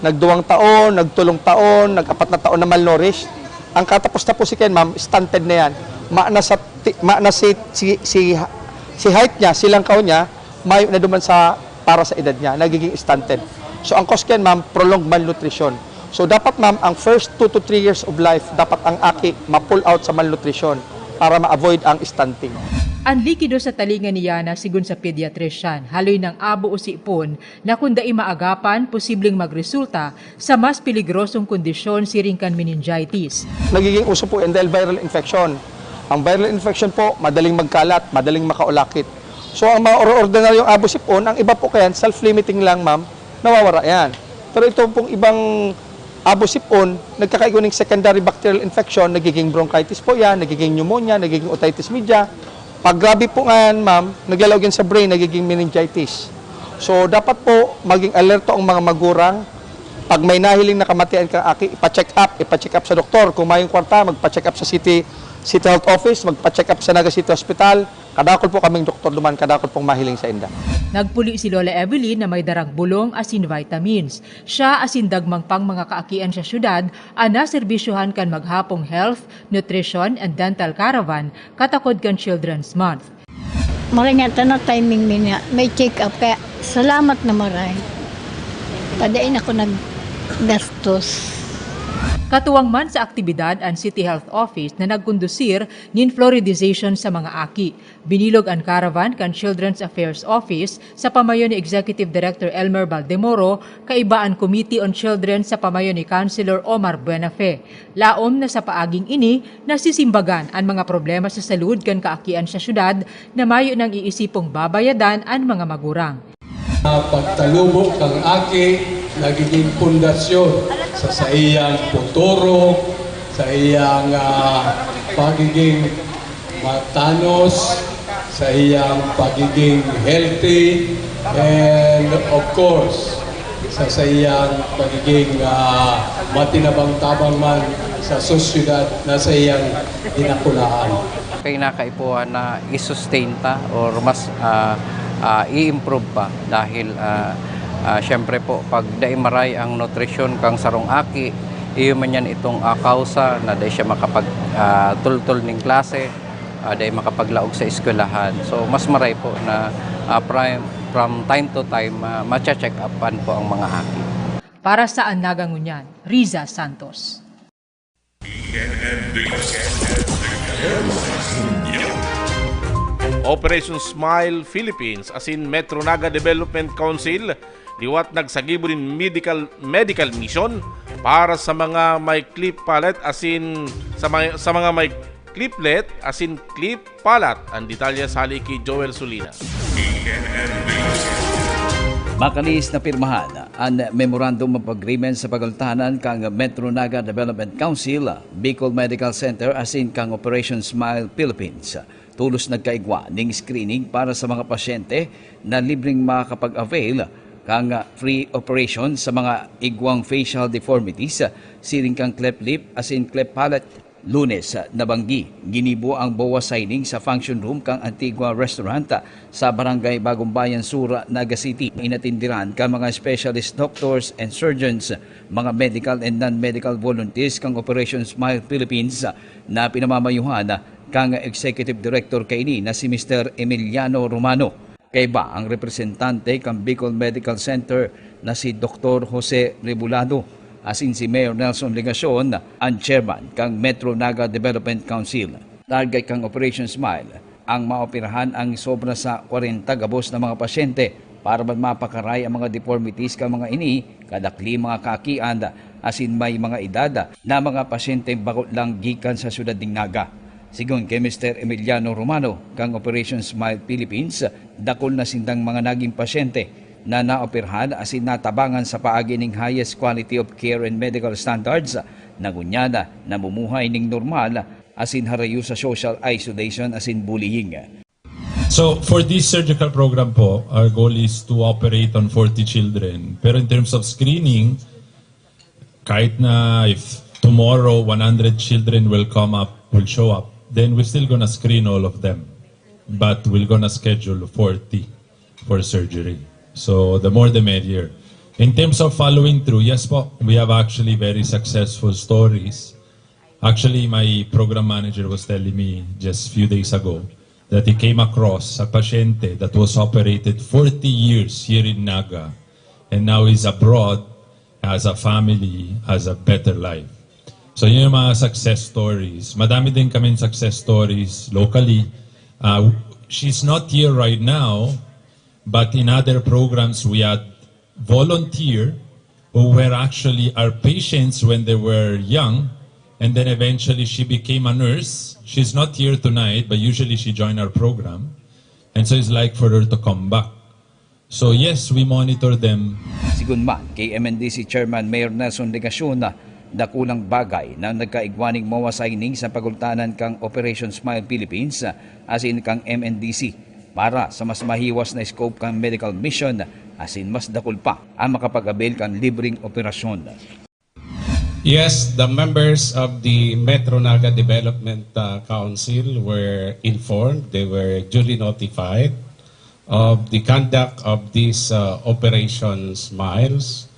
Nagduwang taon, nagtolong taon, nag-apat na taon na malnourished. Ang katapos-tapos si Ken, ma'am, stunted na yan. Maana sa, ti- maana si, si, si, si height niya, si langkaw niya, mayo na duman sa para sa edad niya, nagiging stunted. So ang cause ken, ma'am, prolonged malnutrition. So dapat, ma'am, ang first two to three years of life, dapat ang aki ma-pull out sa malnutrition para ma-avoid ang stunting. An likido sa talinga ni Yana, sigon sa pediatrician, haloy nang abo o sipon na kun dai maagapan, posibleng magresulta sa mas peligrosong kondisyon siring kan meningitis. Nagiging uso po yan dahil viral infection. Ang viral infection po, madaling magkalat, madaling makaulakit. So ang mga or- ordinaryong abo sipon, ang iba po kayan, self-limiting lang, ma'am, nawawara yan. Pero ito pong ibang abo sipon, nagkakaigo ng secondary bacterial infection, nagiging bronchitis po yan, nagiging pneumonia, nagiging otitis media. Pag grabe po nga yan, ma'am, naglalaog yan sa brain, nagiging meningitis. So dapat po maging alerto ang mga magurang. Pag may nahiling na kamatian kang aki, ipa-check up, ipa-check up sa doktor. Kung mayong kwarta, magpa-check up sa City, City Health Office, magpa-check up sa Naga City Hospital. Kadakol po kaming doktor duman, kadakol pong mahiling sa inda. Nagpuli si Lola Evelyn na may darang bulong asin vitamins. Siya asin dagmang pang mga kaakian sa syudad an naserbisyohan kan maghapong health, nutrition, and dental caravan katakod kan Children's Month. Maray nga ito na timing mi niya. May check-up kaya salamat na maray. Padain ako naggastos. Katuwang man sa aktibidad an City Health Office na nagkondusir nin fluoridization sa mga aki. Binilog an caravan kan Children's Affairs Office sa pamayo ni Executive Director Elmer Baldemoro, kaiba an Committee on Children sa pamayo ni Councilor Omar Buenafe. Laom na sa paaging ini, nasisimbagan an mga problema sa salud kan kaakian sa syudad na mayo nang iisipong babayadan an mga magurang. Ang pagtalubo kan aki nagiging pundasyon sa saiyang futuro, sa iyang ah, pagiging matanos, sa iyang pagiging healthy, and of course, sa saiyang pagiging ah, matinabang-tabang man sa sosyedad na sa iyang dinakulaan. Kinakaipuhan na i-sustain ta or mas ah, ah, i-improve pa dahil ah, ah, syempre po pag dai maray ang nutrisyon kang sarong aki, iyo man yan itong ah, kausa na dai siya makapag ah, tultol ning klase, ah, dai makapaglaog sa eskwelahan. So mas maray po na ah, prime, from time to time ah, ma-check upan po ang mga aki. Para sa An Naga Ngunyan, Riza Santos. Operation Smile Philippines asin Metro Naga Development Council liwat nagsagibo nin medical medical mission Para sa mga may clip palate asin sa may, sa mga may cliplet asin clip palat, ang detalye sa hali ki Joel Sulina. Makanihis na pirmahan an Memorandum of Agreement sa pagultanan kan Metro Naga Development Council, Bicol Medical Center asin kan Operation Smile Philippines. Tolos nagkaigwa ning screening para sa mga pasyente na libreng makakapag-avail kan free operation sa mga igwang facial deformities, siring kan cleft lip asin cleft palate. Lunes, nabanggi, ginibo ang BOA signing sa function room kan Antigua Restaurant sa Barangay Bagong Bayan Sur, Naga City. Inatindiran kan mga specialist doctors and surgeons, mga medical and non-medical volunteers kan Operation Smile Philippines na pinamamayuhan kan Executive Director kaini na si Mister Emiliano Romano. Kaiba ang representante kan Bicol Medical Center na si Doktor Jose Rebolado, asin si Mayor Nelson Legacion, ang chairman kan Metro Naga Development Council. Target kan Operation Smile ang maoperahan ang sobra sa kwarenta gabos na mga pasyente para man mapakaray ang mga deformities kan mga ini, kadakli mga kaakian, asin may mga edad na mga pasyenteng bako lang gikan sa syudad nin Naga. Sigon ki Mister Emiliano Romano kan Operation Smile Philippines, dakul na sindang mga nagin pasyente na naoperahan asin natabangan sa paagi nin highest quality of care and medical standards, na ngunyan namumuhay nin normal asin harayo sa social isolation asin bullying. So, for this surgical program po, our goal is to operate on forty children. Pero in terms of screening, kahit na if tomorrow one hundred children will come up, will show up, then we're still gonna screen all of them. But we're gonna schedule forty for surgery. So, the more the merrier. In terms of following through, yes po, we have actually very successful stories. Actually, my program manager was telling me just few days ago that he came across a pasyente that was operated forty years here in Naga and now is abroad, has a family, has a better life. So yun yung mga success stories. Madami din kaming success stories locally. Uh, she's not here right now, but in other programs we had volunteer who were actually our patients when they were young, and then eventually she became a nurse. She's not here tonight, but usually she joined our program. And so it's like for her to come back. So yes, we monitor them. Sigon man ki M N D C Chairman Mayor Nelson Legacion, dakulang bagay na nagkaigwa ning MOA signing sa pagultanan kan Operation Smile Philippines asin kan M N D C para sa mas mahiwas na scope kan medical mission asin mas dakul pa ang makapag-avail kan libreng operasyon. Yes, the members of the Metro Naga Development uh, Council were informed, they were duly notified of the conduct of these uh, operations miles.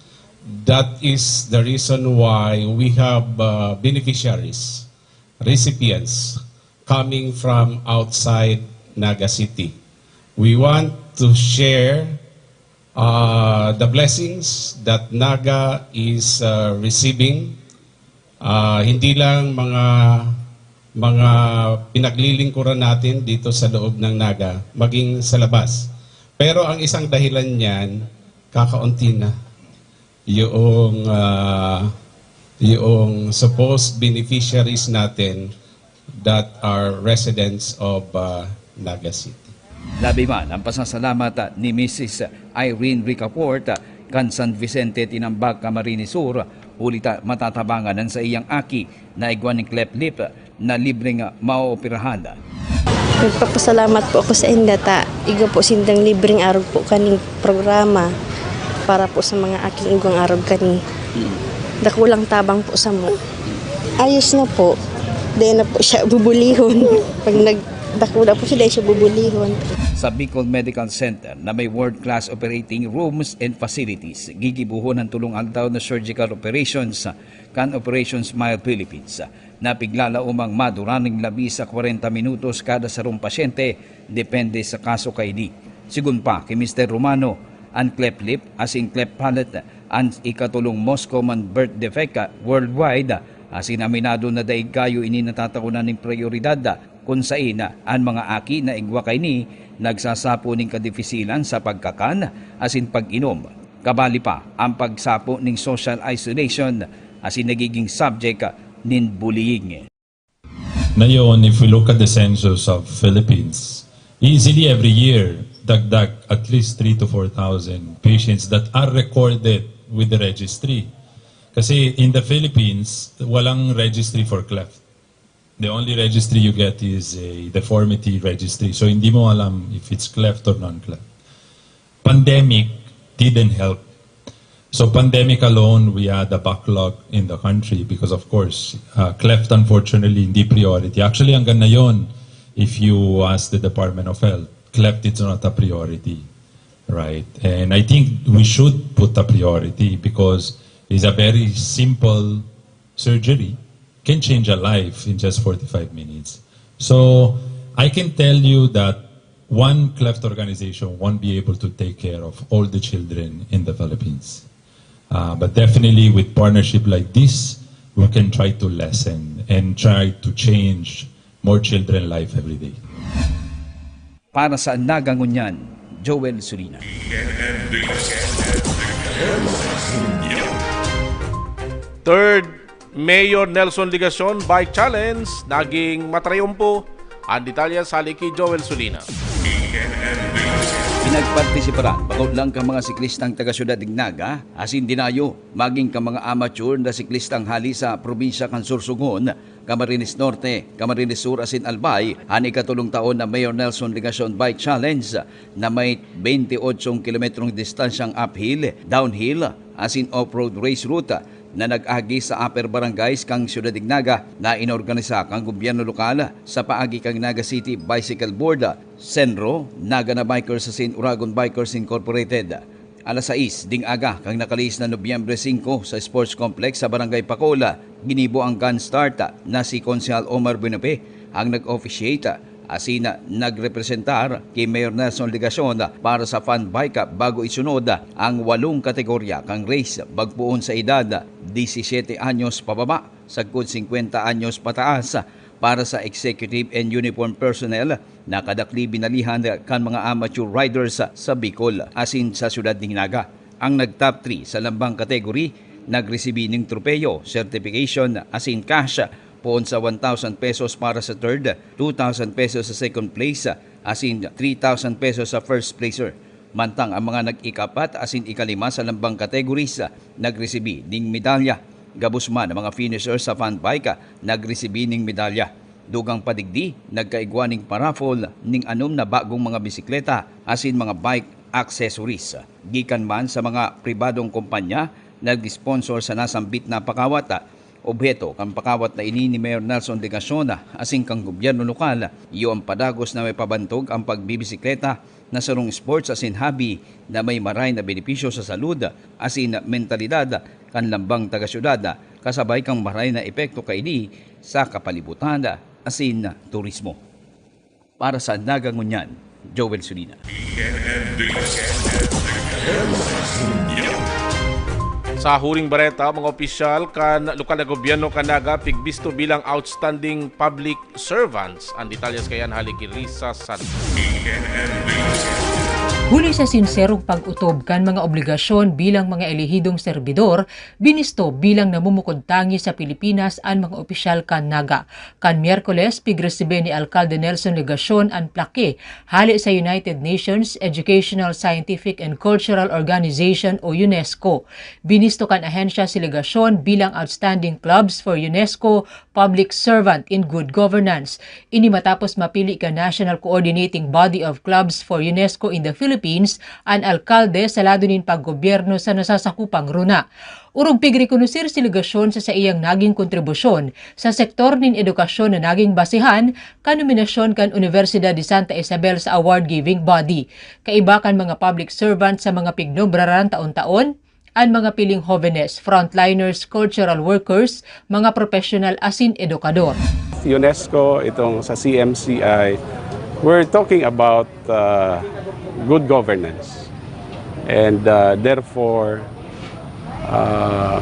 That is the reason why we have uh, beneficiaries, recipients coming from outside Naga City. We want to share uh, the blessings that Naga is uh, receiving. Uh, hindi lang mga mga pinaglilingkuran natin dito sa loob ng Naga, maging sa labas. Pero ang isang dahilan niyan, kakaunti na yung uh, yung supposed beneficiaries natin that are residents of uh, Naga City. Labi man ang pasasalamat ni Missus Irene Ricafort kan San Vicente, Tinambac, Camarines Sur, huli ta matatabangan an saiyang aki na igwa nin cleft lip na libreng maooperahan. Nagpapasalamat po ako sa inda ta igwa po sindang libreng arog po kaning programa para po sa mga aking igwang arog kani. Dakulang tabang po sa mo. Ayos na po. Di na po siya bubulihon. Pag nagdakula po siya, di siya bubulihon. Sa Bicol Medical Center na may world-class operating rooms and facilities, gigibuhon ang tulong aldaw na surgical operations kan Operation Smile Philippines na piglalaomang maduran nin labi sa kwarenta minutos kada sarong pasyente, depende sa kaso kaini. Sigon pa ki Mister Romano, an cleft lip asin cleft palate an ikatolong most common birth defect worldwide, asin aminado na dai gayo ini natataonan nin prayoridad, kun sain an mga aki na igwa kaini nagsasapo nin kadifisilan sa pagkakan asin pag-inom. Kabali pa ang pagsapo nin social isolation asin nagiging subject nin bullying. Ngayon, if we look at the census of Philippines, easily every year, dagdag at least three to four thousand patients that are recorded with the registry. Kasi in the Philippines, walang registry for cleft. The only registry you get is a deformity registry. So hindi mo alam if it's cleft or non-cleft. Pandemic didn't help. So pandemic alone, we had a backlog in the country because of course, uh, cleft unfortunately hindi priority. Actually, hanggang ngayon, if you ask the Department of Health, cleft is not a priority, right? And I think we should put a priority because it's a very simple surgery can change a life in just forty-five minutes. So I can tell you that one cleft organization won't be able to take care of all the children in the Philippines. Uh, but definitely with partnership like this, we can try to lessen and try to change more children life every day. Para sa Naga Ngunyan, Joel Sulina. Third, Mayor Nelson Legacion Bike Challenge, naging matrayumpo. Ang detalye sa hali ki Joel Sulina. Pinagpartisiparan bako lang kan mga siklistang taga Syudad nin Naga, asin dinayo magin kan mga amateur na siklistang hali sa probinsya kan Sorsogon, Camarines Norte, Camarines Sur asin Albay, an ikatolong taon na Mayor Nelson Legacion Bike Challenge na may twenty-eight kilometrong distansyang uphill, downhill, asin off-road race route na nag-agi sa upper barangays kan Syudad nin Naga na inorganisa kan gobyerno lokal sa paagi kan Naga City Bicycle Board, Senro, Naga na Bikers asin Uragon Bikers Incorporated. Alas sais ding aga kan nakalihis na Nobyembre singko sa Sports Complex sa Barangay Pacol, ginibo ang gun start na si Konsehal Omar Buenafe ang nag-officiate asin nagrepresentar ki Mayor Nelson Legacion para sa fun bike bago isunod ang walong kategorya kan race, magpoon sa edad disisiete anyos pababa sagkod singkwenta anyos pataas. Para sa Executive and Uniform Personnel, nakadakli binalihan kan mga amateur riders sa Bicol asin sa Syudad nin Naga. Ang nag-top three sa lambang category nagresibi nin tropeyo, certification asin cash poon sa one thousand pesos para sa third, two thousand pesos sa second place, asin three thousand pesos sa first placer. Mantang ang mga nag-ikapat asin ikalima sa lambang categories nagresibi nin medalya. Gabos man ang mga finisher sa fun bike nagresibi nin medalya. Dugang pa digdi, nagkaigwa nin paraffle nin anom na bagong mga bisikleta asin mga bike accessories. Gikan man sa mga pribadong kompanya, nag-sponsor sa nasambit na pakawat. Obheto kan pakawat na ini ni Mayor Nelson Legacion asin kan gobyerno lokal, iyo an padagos na maipabantog an pagbibisikleta na sarong sports asin hobby na may maray na benepisyo sa salud asin mentalidad kan lambang taga-syudad, kasabay kan maray na epekto kaini sa kapalibutan asin turismo. Para sa Naga Ngunyan, Joel Sulina. Sa huring bareta, mga opisyal kan lokal na gobyerno kan Naga pigbisto bilang outstanding public servants. Ang detalyes kaiyan hali ki Risa San. Huli sa sinserong pag-otob kan mga obligasyon bilang mga elehidong serbidor, binisto bilang namumukod tangi sa Pilipinas an mga opisyal kan Naga. Kan Miyerkules, pigresibi ni Alkalde Nelson Legacion an plake hale sa United Nations Educational, Scientific and Cultural Organization o UNESCO. Binisto kan ahensya si Legacion bilang Outstanding Clubs for UNESCO Public Servant in Good Governance. Ini matapos mapili kan National Coordinating Body of Clubs for UNESCO in the Philippines an alkalde sa lado nin paggobyerno sa nasasakupang rona. Orog pigrekonoser si Legacion sa saiyang naging kontribusyon sa sektor nin edukasyon na naging basehan kan nominasyon kan Universidad de Santa Isabel sa award-giving body. Kaiba kan mga public servant sa mga pignombraran taon-taon, an mga piling hobenes, frontliners, cultural workers, mga professional asin edukador. UNESCO, itong sa C M C I, we're talking about uh, good governance. And uh, therefore, uh,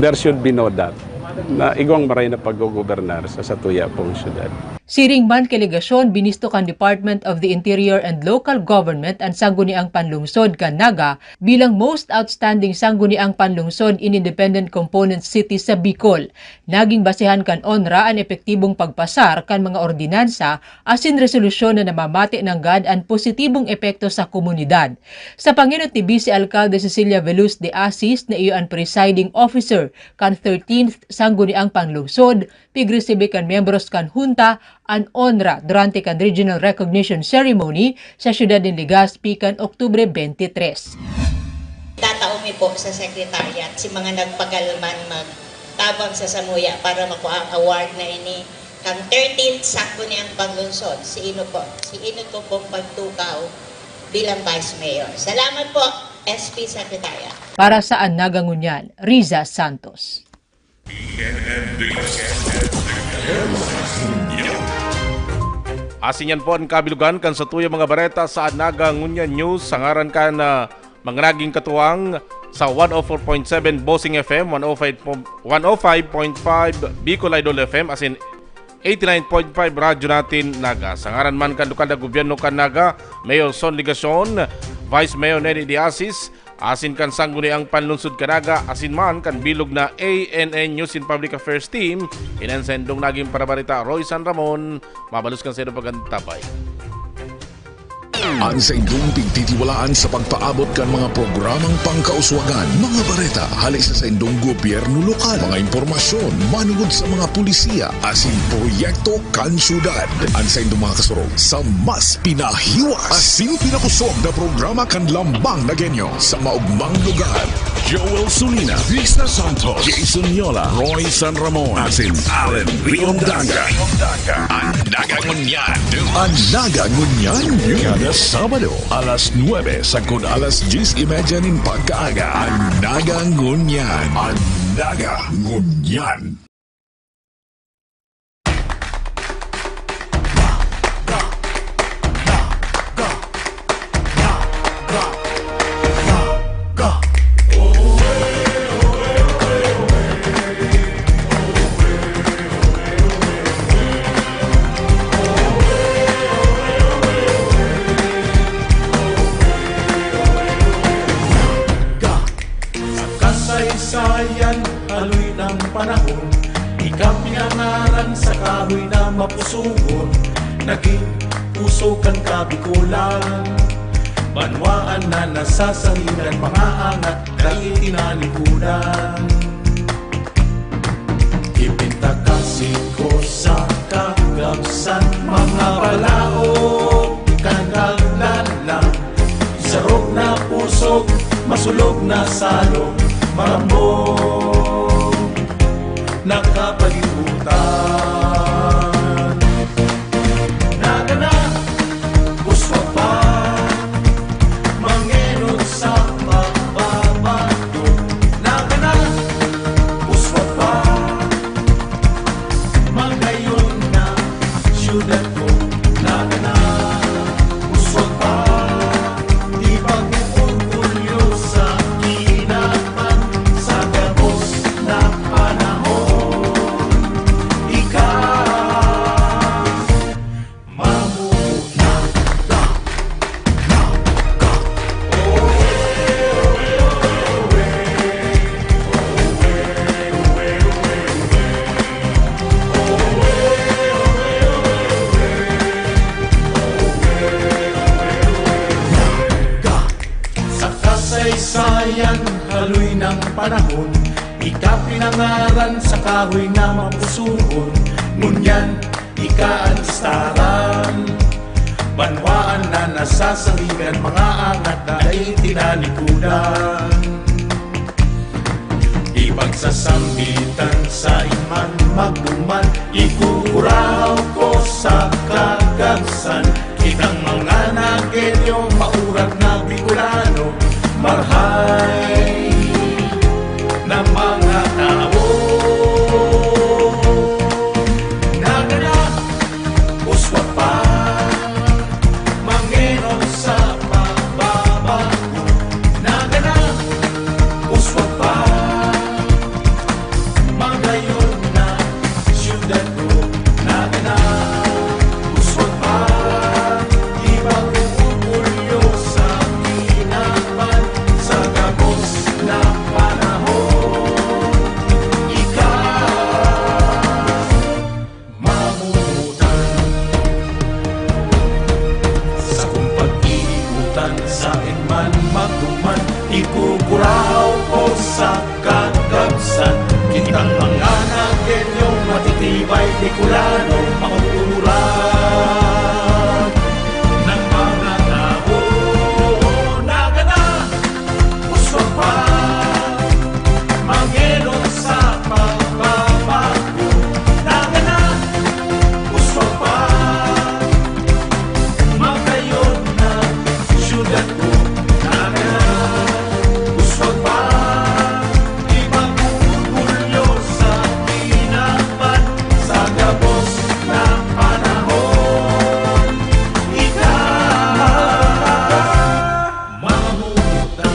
there should be no doubt na igwang maray na paggogobernar sa satuya pong syudad. Siring man ki Legacion, binisto kan Department of the Interior and Local Government an Sangguniang Panlungsod kan Naga bilang Most Outstanding Sangguniang Panlungsod in Independent Component City sa Bicol. Naging basehan kan onra an epektibong pagpasar kan mga ordinansa asin resolusyon na namamati nanggad an positibong epekto sa komunidad. Sa pangenot ni Vice Alcalde Cecilia Veluz de Asis na iyo an presiding officer kan thirteenth Sangguniang Panlungsod, pigresibi kan miyembros kan Hunta an onra durante kan Regional Recognition Ceremony sa siyudad nin Legazpi kan Oktubre twenty-three. Tatao mi po sa Secretariat si mga nagpagalman magtabang sa samuya para makua ang award na ini. Kan thirteenth Sangguniang Panlungsod, si ino po, si ino to pong pagtukaw bilang Vice Mayor. Salamat po, S P Secretariat. Para sa An Naga Ngunyan, Riza Santos. Asin yan po an kabilugan kan satuyang mga bareta sa An Naga Ngunyan News. Sa ngaran kan, ah, mga naging katuwang sa one oh four point seven Bossing F M, one oh five po, one oh five point five Bicol Idol F M, asin eighty-nine point five Radyo Natin Naga. Sa ngaran man kan lokal na gobyerno kan Naga, Mayor Son Legacion, Vice Mayor Neni De Asis, asin kan Sangguniang Panlungsod kan Naga, asin man kan bilog na A N N News and Public Affairs Team, iyan an saindong naging parabareta, Roy San Ramon. Mabalos kan saindong pag-antabay. An saindong pigtitiwalaan sa pagpaabot kan mga programang pangkauswagan, mga bareta hale sa saindong gobyerno lokal, mga impormasyon manungod sa mga pulisiya asin proyekto kan syudad. An saindong mga kasurog sa mas pinahiwas asin pinakosog na programa kan Lambang Nagueño sa maugmang lugar. Joel Sulina, Vista Santos, Jason Yola, Roy San Ramon, asin Allen Riondaga. An Naga Ngunyan. An Naga Ngunyan. Kada Sabado, alas nuebe sagkod alas dyes y media nin pagkaaga. An Naga Ngunyan. An Naga Ngunyan. Sa kasaysayan, haloy ng panahon, ika pinangaran sa kahoy na mapusugon, naging puso kan Kabikolan. Banwaan na nasasangigan, mga angat dai tinalikudan. Ipintakasi ko sa kagabsan, mga balaog kan kaglalan. Sarog na pusog, masulog na salog, marambong nakapalibutan. Nagana, uswag pa, mangenot sa pagbabago. Nagana, uswag pa, magayon na syudad ko. Nagana, uswag pa, ipag-orgulyo sa kinaban sa gabos na panahon. Ika, mamuo na. Sa kasaysayan, haloy ng panahon, ika pinangaran sa kahoy na mapusugon. Ngunyan, ika an listaran. Banwaan na nasasangigan, mga angat na dai tinalikudan. Ipagsasambitan sa iman magduman, ikukuraw ko sa kagabsan. Kitang mga Nagueño, maurat na Bicolano, marhay na mga tao. Nagana, uswag pa, mangenot sa pagbabago. Nagana, uswag pa, magayon na syudad ko. Nagana, Pagduman, ikukurahaw ko sa kakabsan. Kitang mga Nagueño, matitibay, Bicolano, mauurag. Ng mga tao, nagana, uswag pa, mangenot sa pagbabago. Nagana, uswag pa, makayod na, syudad ko, nagana, uswag pa, ipag-orgulyo sa kinaban, sa gabos na panahon. Ika, mamutan.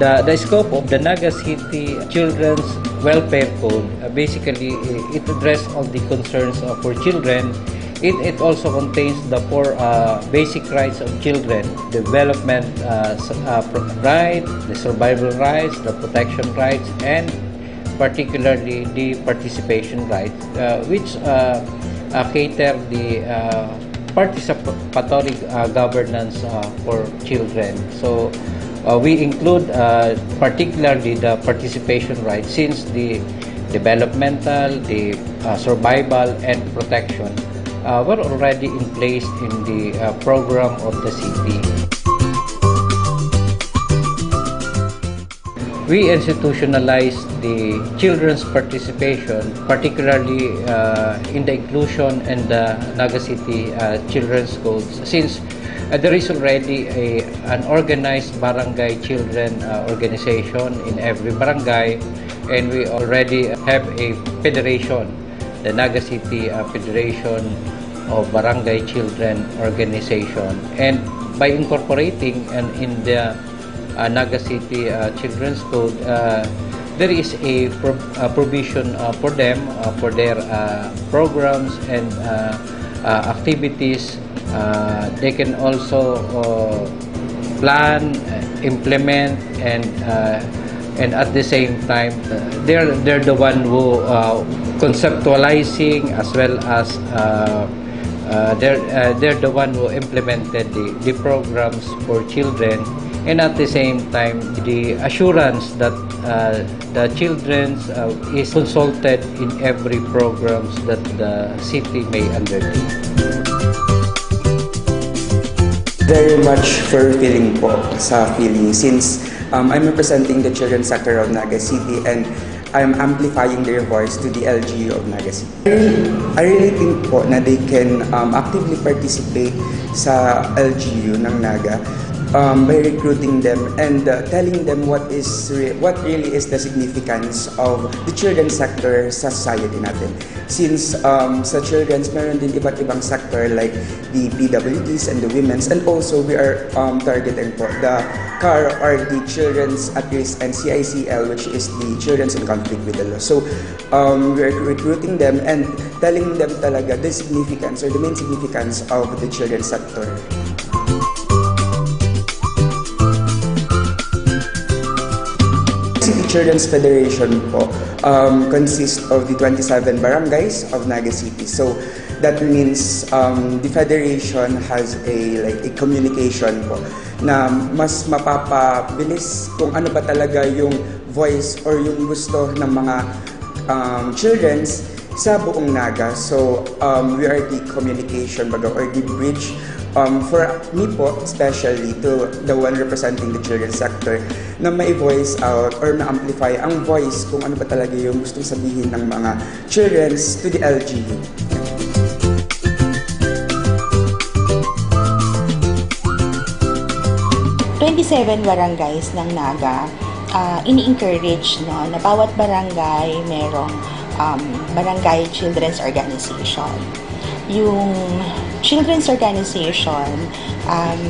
The, the scope of the Naga City Children's Welfare Code, uh, basically, i-, it address all the concerns, uh, for children. It, it also contains the four, uh, basic rights of children: development, uh, s-, uh, pro-, right, the survival rights, the protection rights, and particularly the participation rights, uh, which, uh, uh, cater the, uh, participatory, uh, governance, uh, for children. So, uh, we include, uh, particularly the participation rights, since the developmental, the, uh, survival, and protection, uh, were already in place in the, uh, program of the city. We institutionalized the children's participation, particularly, uh, in the inclusion and the Naga City, uh, Children's Codes, since, uh, there is already a, an organized barangay children, uh, organization in every barangay, and we already have a federation, the Naga City, uh, Federation of Barangay Children Organization. And by incorporating and in the, uh, Naga City, uh, Children's Code, uh, there is a pro-, uh, provision, uh, for them, uh, for their, uh, programs and, uh, uh, activities. Uh, they can also, uh, plan, uh, implement, and, uh, and at the same time, uh, they're, they're the one who, uh, conceptualizing as well as, uh, uh, they're, uh, they're the one who implemented the, the programs for children, and at the same time, the assurance that, uh, the children, uh, is consulted in every programs that the city may undertake. Very much fulfilling po sa feeling since, um, I'm representing the children's sector of Naga City and I'm amplifying their voice to the L G U of Naga City. I really think po na they can, um, actively participate sa L G U ng Naga, um, by recruiting them and, uh, telling them what is re-, what really is the significance of the children's sector sa society natin. Since, um, sa children's, meron din iba't ibang sector like the P W Ds and the women's, and also we are, um, targeting po the CAR or the Children's at Risk and C I C L, which is the Children's in Conflict with the Law. So, um, we are recruiting them and telling them talaga the significance or the main significance of the children's sector. City Children's Federation po, um, consists of the twenty-seven barangays of Naga City. So, that means, um, the federation has a, like, a communication po na mas mapapabilis kung ano ba talaga yung voice or yung gusto ng mga, um, children's sa buong Naga. So, um, we are the communication baga or the bridge, um, for me po, especially to the one representing the children's sector, na ma-voice out or ma-amplify ang voice kung ano ba talaga yung gustong sabihin ng mga children's to the L G U. Twenty-seven barangays ng Naga, ah, ini-encourage, no, na bawat barangay merong, um, barangay children's organization. Yung children's organization, um,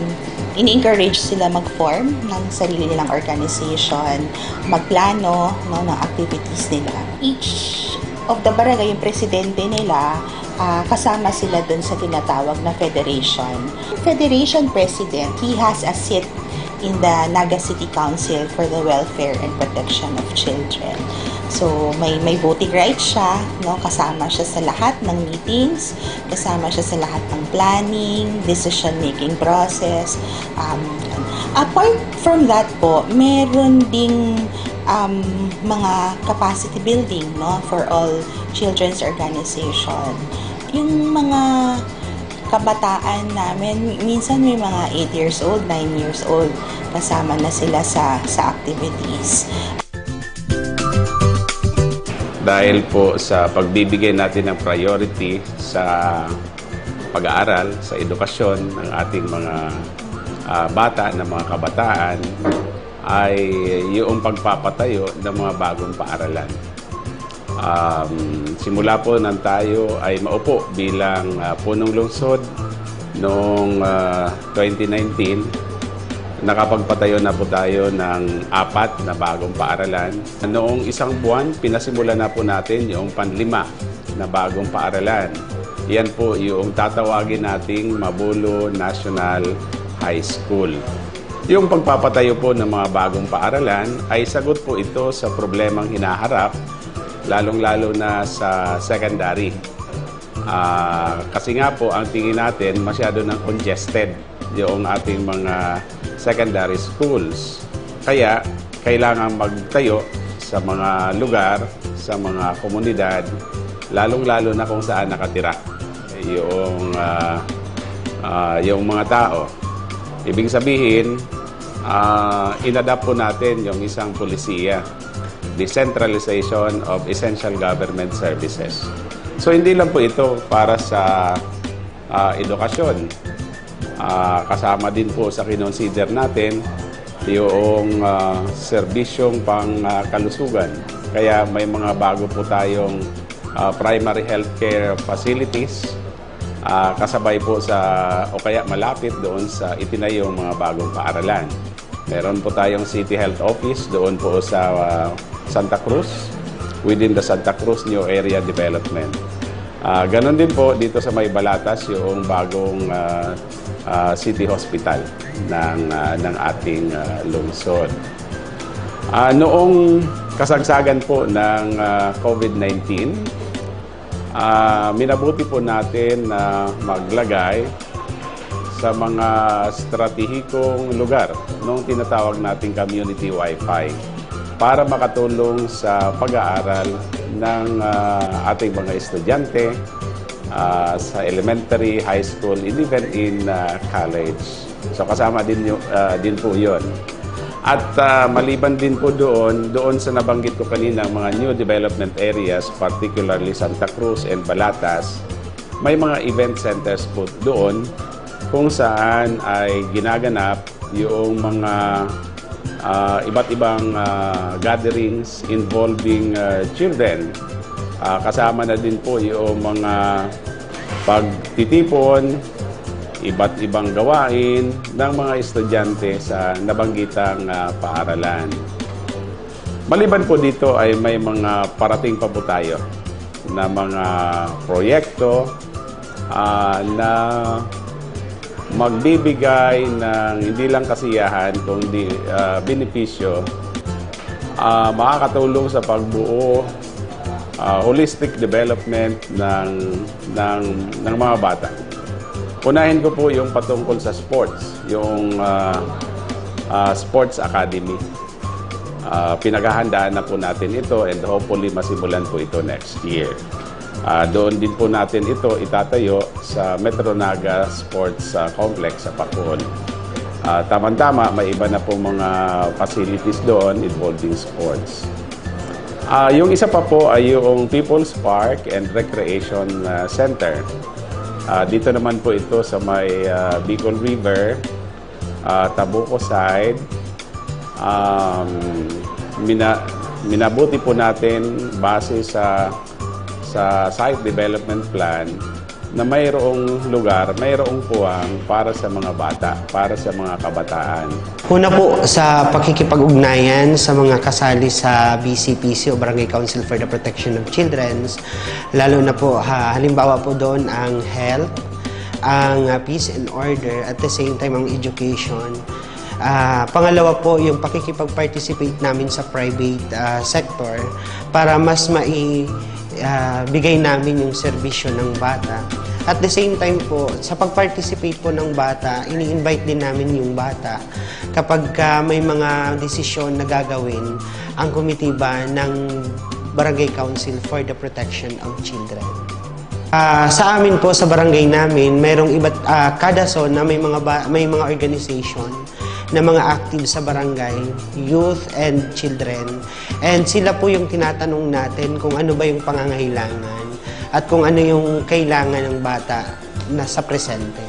Ini-encourage sila mag-form ng sarili nilang organization, magplano, no, ng activities nila. Each of the barangay, yung presidente nila, ah, kasama sila dun sa tinatawag na federation. Federation president, he has a seat in the Naga City Council for the Welfare and Protection of Children. So, may, may voting rights siya, no? Kasama siya sa lahat ng meetings, kasama siya sa lahat ng planning, decision-making process. Um, apart from that po, meron ding, um, mga capacity building, no, for all children's organization. Yung mga kabataan namin, mi-, minsan may mga eight years old, nine years old, kasama na sila sa, sa activities. Dahil po sa pagbibigay natin ng priority sa pag-aaral, sa edukasyon ng ating mga, ah, bata, ng mga kabataan, ay yung pagpapatayo ng mga bagong paaralan. Um, simula po nang tayo ay maupo bilang, ah, punong lungsod noong, ah, twenty nineteen, nakapagpatayo na po tayo ng apat na bagong paaralan. Noong isang buwan, pinasimulan na po natin yung panlima na bagong paaralan. Yan po yung tatawagin nating Mabulo National High School. Yung pagpapatayo po ng mga bagong paaralan ay sagot po ito sa problemang hinaharap, lalong-lalo na sa secondary. Ah, kasi nga po, ang tingin natin, masyado nang congested yung ating mga secondary schools. Kaya, kailangan magtayo sa mga lugar, sa mga komunidad, lalong-lalo na kung saan nakatira yung, ah, ah, yung mga tao. Ibig sabihin, ah, inadapt po natin yung isang polisiya, decentralization of essential government services. So, hindi lang po ito para sa, ah, edukasyon. Ah, kasama din po sa kinonsider natin yung, ah, serbisyong pang, ah, kalusugan. Kaya may mga bago po tayong, ah, primary healthcare facilities, ah, kasabay po sa, o kaya malapit doon sa itinayong mga bagong paaralan. Meron po tayong City Health Office doon po sa, ah, Santa Cruz, within the Santa Cruz New Area Development. Ah, ganun din po dito sa may Balatas, yung bagong, ah, ah, city hospital ng, ah, ng ating, ah, lungsod. Ah, noong kasagsagan po ng, ah, COVID nineteen, ah, minabuti po natin na maglagay sa mga estratehikong lugar nung tinatawag nating community wifi para makatulong sa pag-aaral ng, ah, ating mga estudyante, ah, sa elementary, high school, and even in, ah, college. So, kasama din, yu- ah, din po yun. At, ah, maliban din po doon, doon sa nabanggit ko kanina, mga new development areas, particularly Santa Cruz and Balatas, may mga event centers po doon kung saan ay ginaganap yung mga, ah, iba't ibang, ah, gatherings involving, ah, children. Ah, kasama na din po yung mga pagtitipon, iba't ibang gawain ng mga estudyante sa nabanggitang, ah, paaralan. Maliban po dito ay may mga parating pa po tayo na mga proyekto, ah, na magbibigay ng hindi lang kasiyahan kundi, ah, benepisyo, ah, makakatulong sa pagbuo, ah, holistic development ng, ng, ng mga bata. Unahin ko po yung patungkol sa sports, yung, ah, ah, sports academy. Ah, pinaghahandaan na po natin ito and hopefully masimulan po ito next year. Ah, doon din po natin ito itatayo sa Metro Naga Sports, ah, Complex sa Pacoon. Ah, tama-tama, may iba na po mga facilities doon involving sports. Ah, yung isa pa po ay yung People's Park and Recreation, ah, Center. Ah, dito naman po ito sa may, ah, Bicol River, ah, Tabuco side. Um, mina-, minabuti po natin base sa, sa site development plan na mayroong lugar, mayroong puwang para sa mga bata, para sa mga kabataan. Una po, sa pakikipag-ugnayan sa mga kasali sa B C P C o Barangay Council for the Protection of Children's, lalo na po, ha, halimbawa po doon ang health, ang, ah, peace and order, at the same time ang education. Ah, pangalawa po, yung pakikipag-participate namin sa private, ah, sector para mas mai-, ah, bigay namin yung serbisyo ng bata. At the same time po, sa pag-participate po ng bata, ini-invite din namin yung bata kapag ka may mga desisyon na gagawin ang komitiba ng Barangay Council for the Protection of Children. Ah, sa amin po, sa barangay namin, mayroong iba't, ah, kada zone na may mga ba-, may mga organization na mga active sa barangay, youth and children. And sila po yung tinatanong natin kung ano ba yung pangangailangan at kung ano yung kailangan ng bata na sa presente.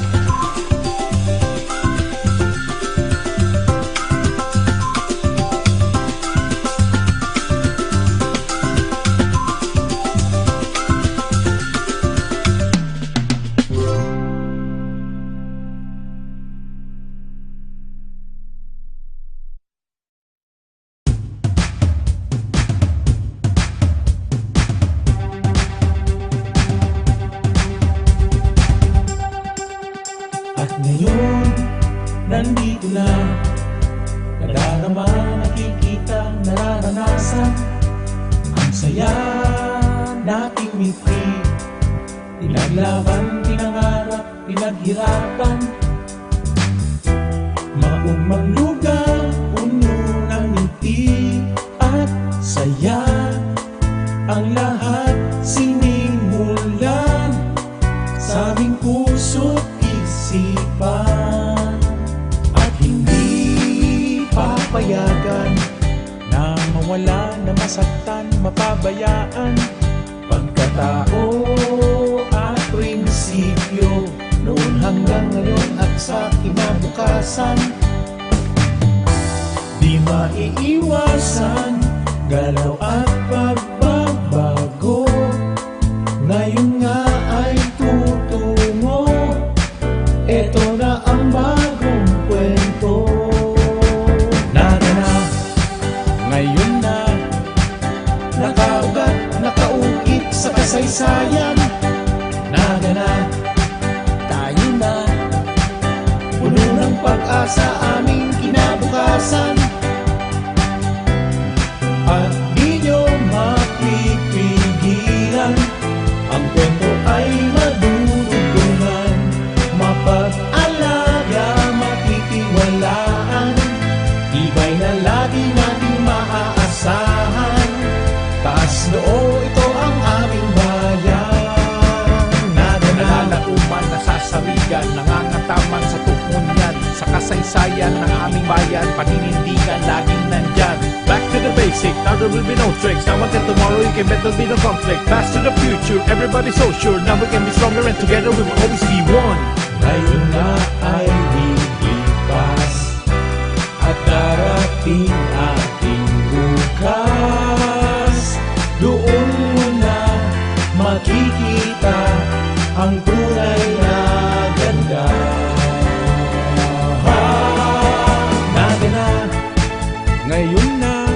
At ngayon, nandito na. Nadarama, nakikita, nararanasan. Ang saya nating mitri. Pinaglaban, pinangarap, pinaghirapan. Maugmang lugar, puno ng ngiti at saya. Ang lahat sinimulan sa aming puso't isipan. At hindi papayagan na mawala, na masaktan, mapabayaan. Pagkatao at prinsipyo, noon hanggang ngayon at sa kinabukasan. Di maiiwasan, galaw at pagbabago. Ngayon nga ay tutungo. Eto na ang bagong kwento. Nagana, ngayon na. Nakaugat, nakaukit sa kasaysayan. Nagana, tayo na. Puno ng pag-asa aming kinabukasan. At di nyo mapipigilan, ang kwento ay madudugtungan. Mapag-alaga, matitiwalaan, tibay na lagi nating maaasahan. Taas noo, ito ang aming bayan. Nagana, nalalaoman, nasasarigan, nangangataman sa tukmon niyan. Sa kasaysayan ng aming bayan, paninindigan, laging nandyan. Back to the basic, now there will be no tricks. Now until tomorrow, you can bet there'll be no conflict. Pass to the future, everybody's so sure. Now we can be stronger and together we will always be one. Ngayon na ay lilipas at darating ating bukas. Doon mo na makikita ang tunay na ganda. Nagana, ngayon na.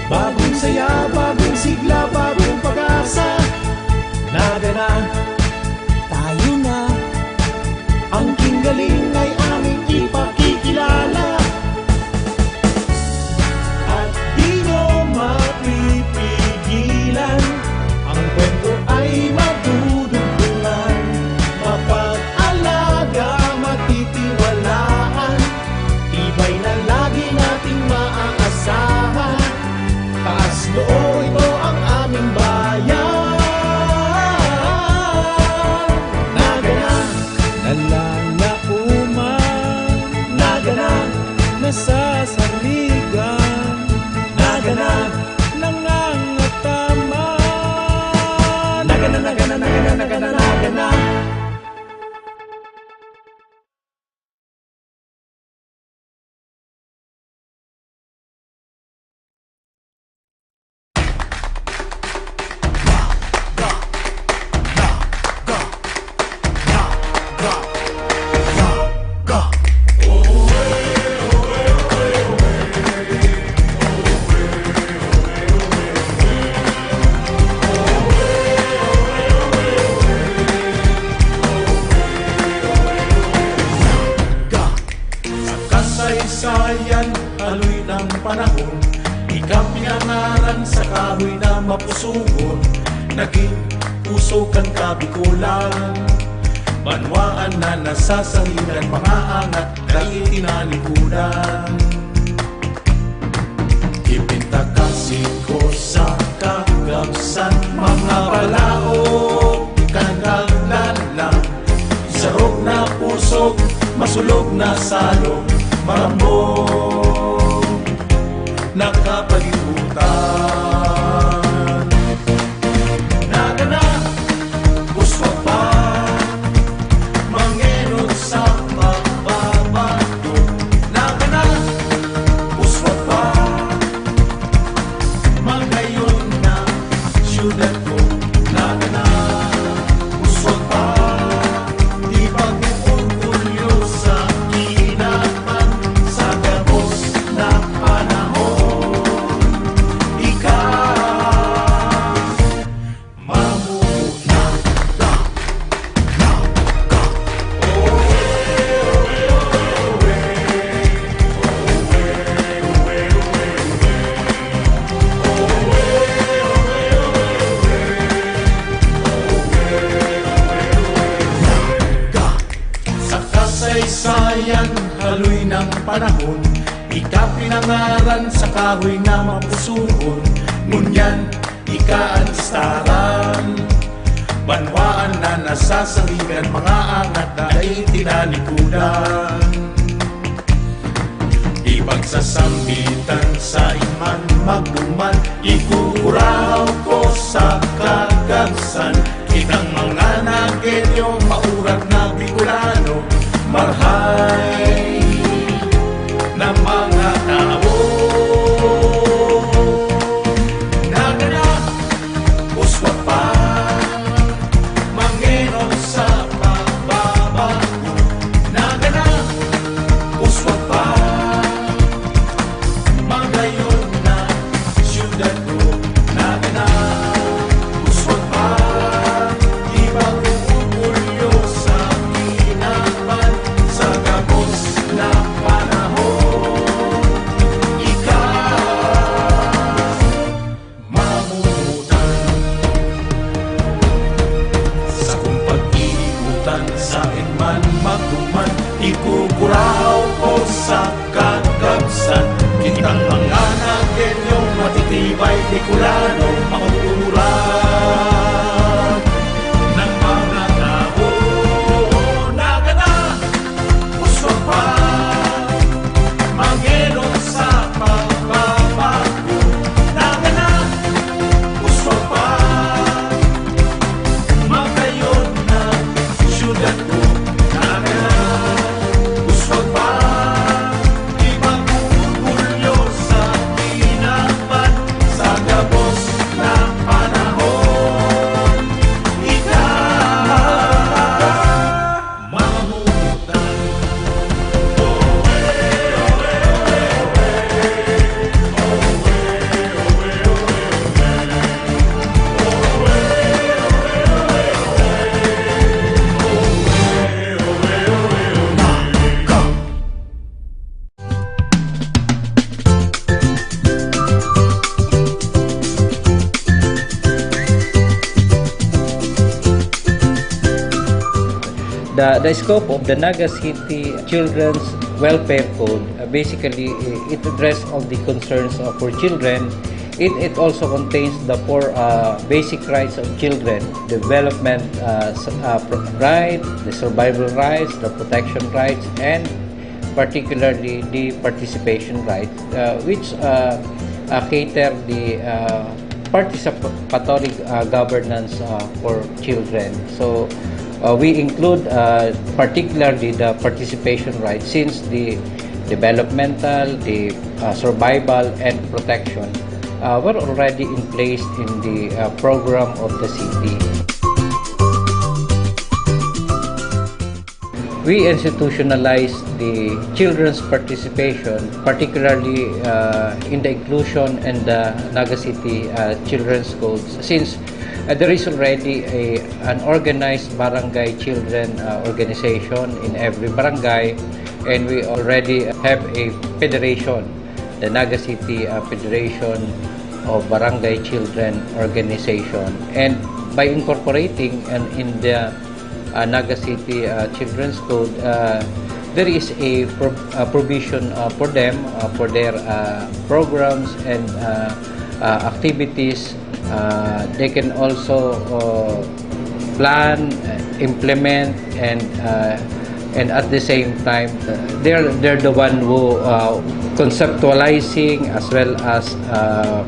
Bagong saya, bagong sigla, bagong pag-asa. Nagana, tayo na. Ang kinggaling ay aming ipakikilala. At di nyo mapipigilan. Ang kwento ay madudugtungan. Mapag-alaga, matitiwalaan. Tibay na lagi nating maaasahan. Taas noo, Haloy ng panahon, ika pinangaran sa kahoy na mapusugon, naging pusog kan Kabikolan. Banwaan na nasasangilan, mga angat dai tinalikudan. Ipintakasi ko sa kagabsan, mga palaog, ikang kaglalang, sarog na pusog, masulog na salog, marambong, nakapalibutan. Nagana, uswag pa, mangenot sa pagbabago. Nagana, uswag pa, magayon na, syudad ko. Nagana, uswag pa, di pag-orgulyo sa kinaban, sa gabos na panahon. Ika, mamuhay na, na, na, ka. Sa kasaysayan, haloy ng panahon, ika pinangaran sa kahoy na mapusugon. Ngunyan, ika an listaran. Banwaan na nasasangigan, mga angat na dai tinalikudan. Ipagsasambitan sa iman magduman, ikukurahaw ko sa kagabsan. Kitang mga Nagueño, maurat na Bicolano, marhay na mga tao. Nagana, uswag pa, mangenot sa pagbabago. Nagana, uswag pa, magayon na syudad ko. Nagana, uswag pa, ipag-orgulyo sa kinaban, sa gabos na panahon. Ika, mamunutan. Sakong pag-iiputan, saen man magduman, ikukurahaw ko sa kagabsan. Kitang mga Nagueño, matitibay, Bicolano, mauuran ng mga tao. Nagana, uswag pa, mangenot sa pagbabago. Nagana, uswag pa, magayon na syudad ko. Nagana, uswag pa, ipag-orgulyo sa kinaban, sa gabos na panahon. Ika, mamutan. The, the scope of the Naga City Children's Welfare Code, uh, basically, i-, it address all the concerns, uh, for children. It, it also contains the four, uh, basic rights of children: development, uh, s-, uh, pr-, right, the survival rights, the protection rights, and particularly the participation right, uh, which, uh, uh, cater the, uh, participatory, uh, governance, uh, for children. So, uh, we include, uh, particularly the participation right, since the developmental, the, uh, survival, and protection, uh, were already in place in the, uh, program of the city. We institutionalized the children's participation, particularly, uh, in the inclusion and the Naga City, uh, Children's Codes, since, uh, there is already a, an organized barangay children, uh, organization in every barangay, and we already have a federation the Naga City uh, Federation of Barangay Children Organization. And by incorporating and in the uh, Naga City uh, Children's Code, uh, there is a, pro- a provision uh, for them uh, for their uh, programs and uh, uh, activities. Uh, they can also uh, plan, uh, implement, and uh, and at the same time, uh, they're they're the one who uh, conceptualizing as well as uh,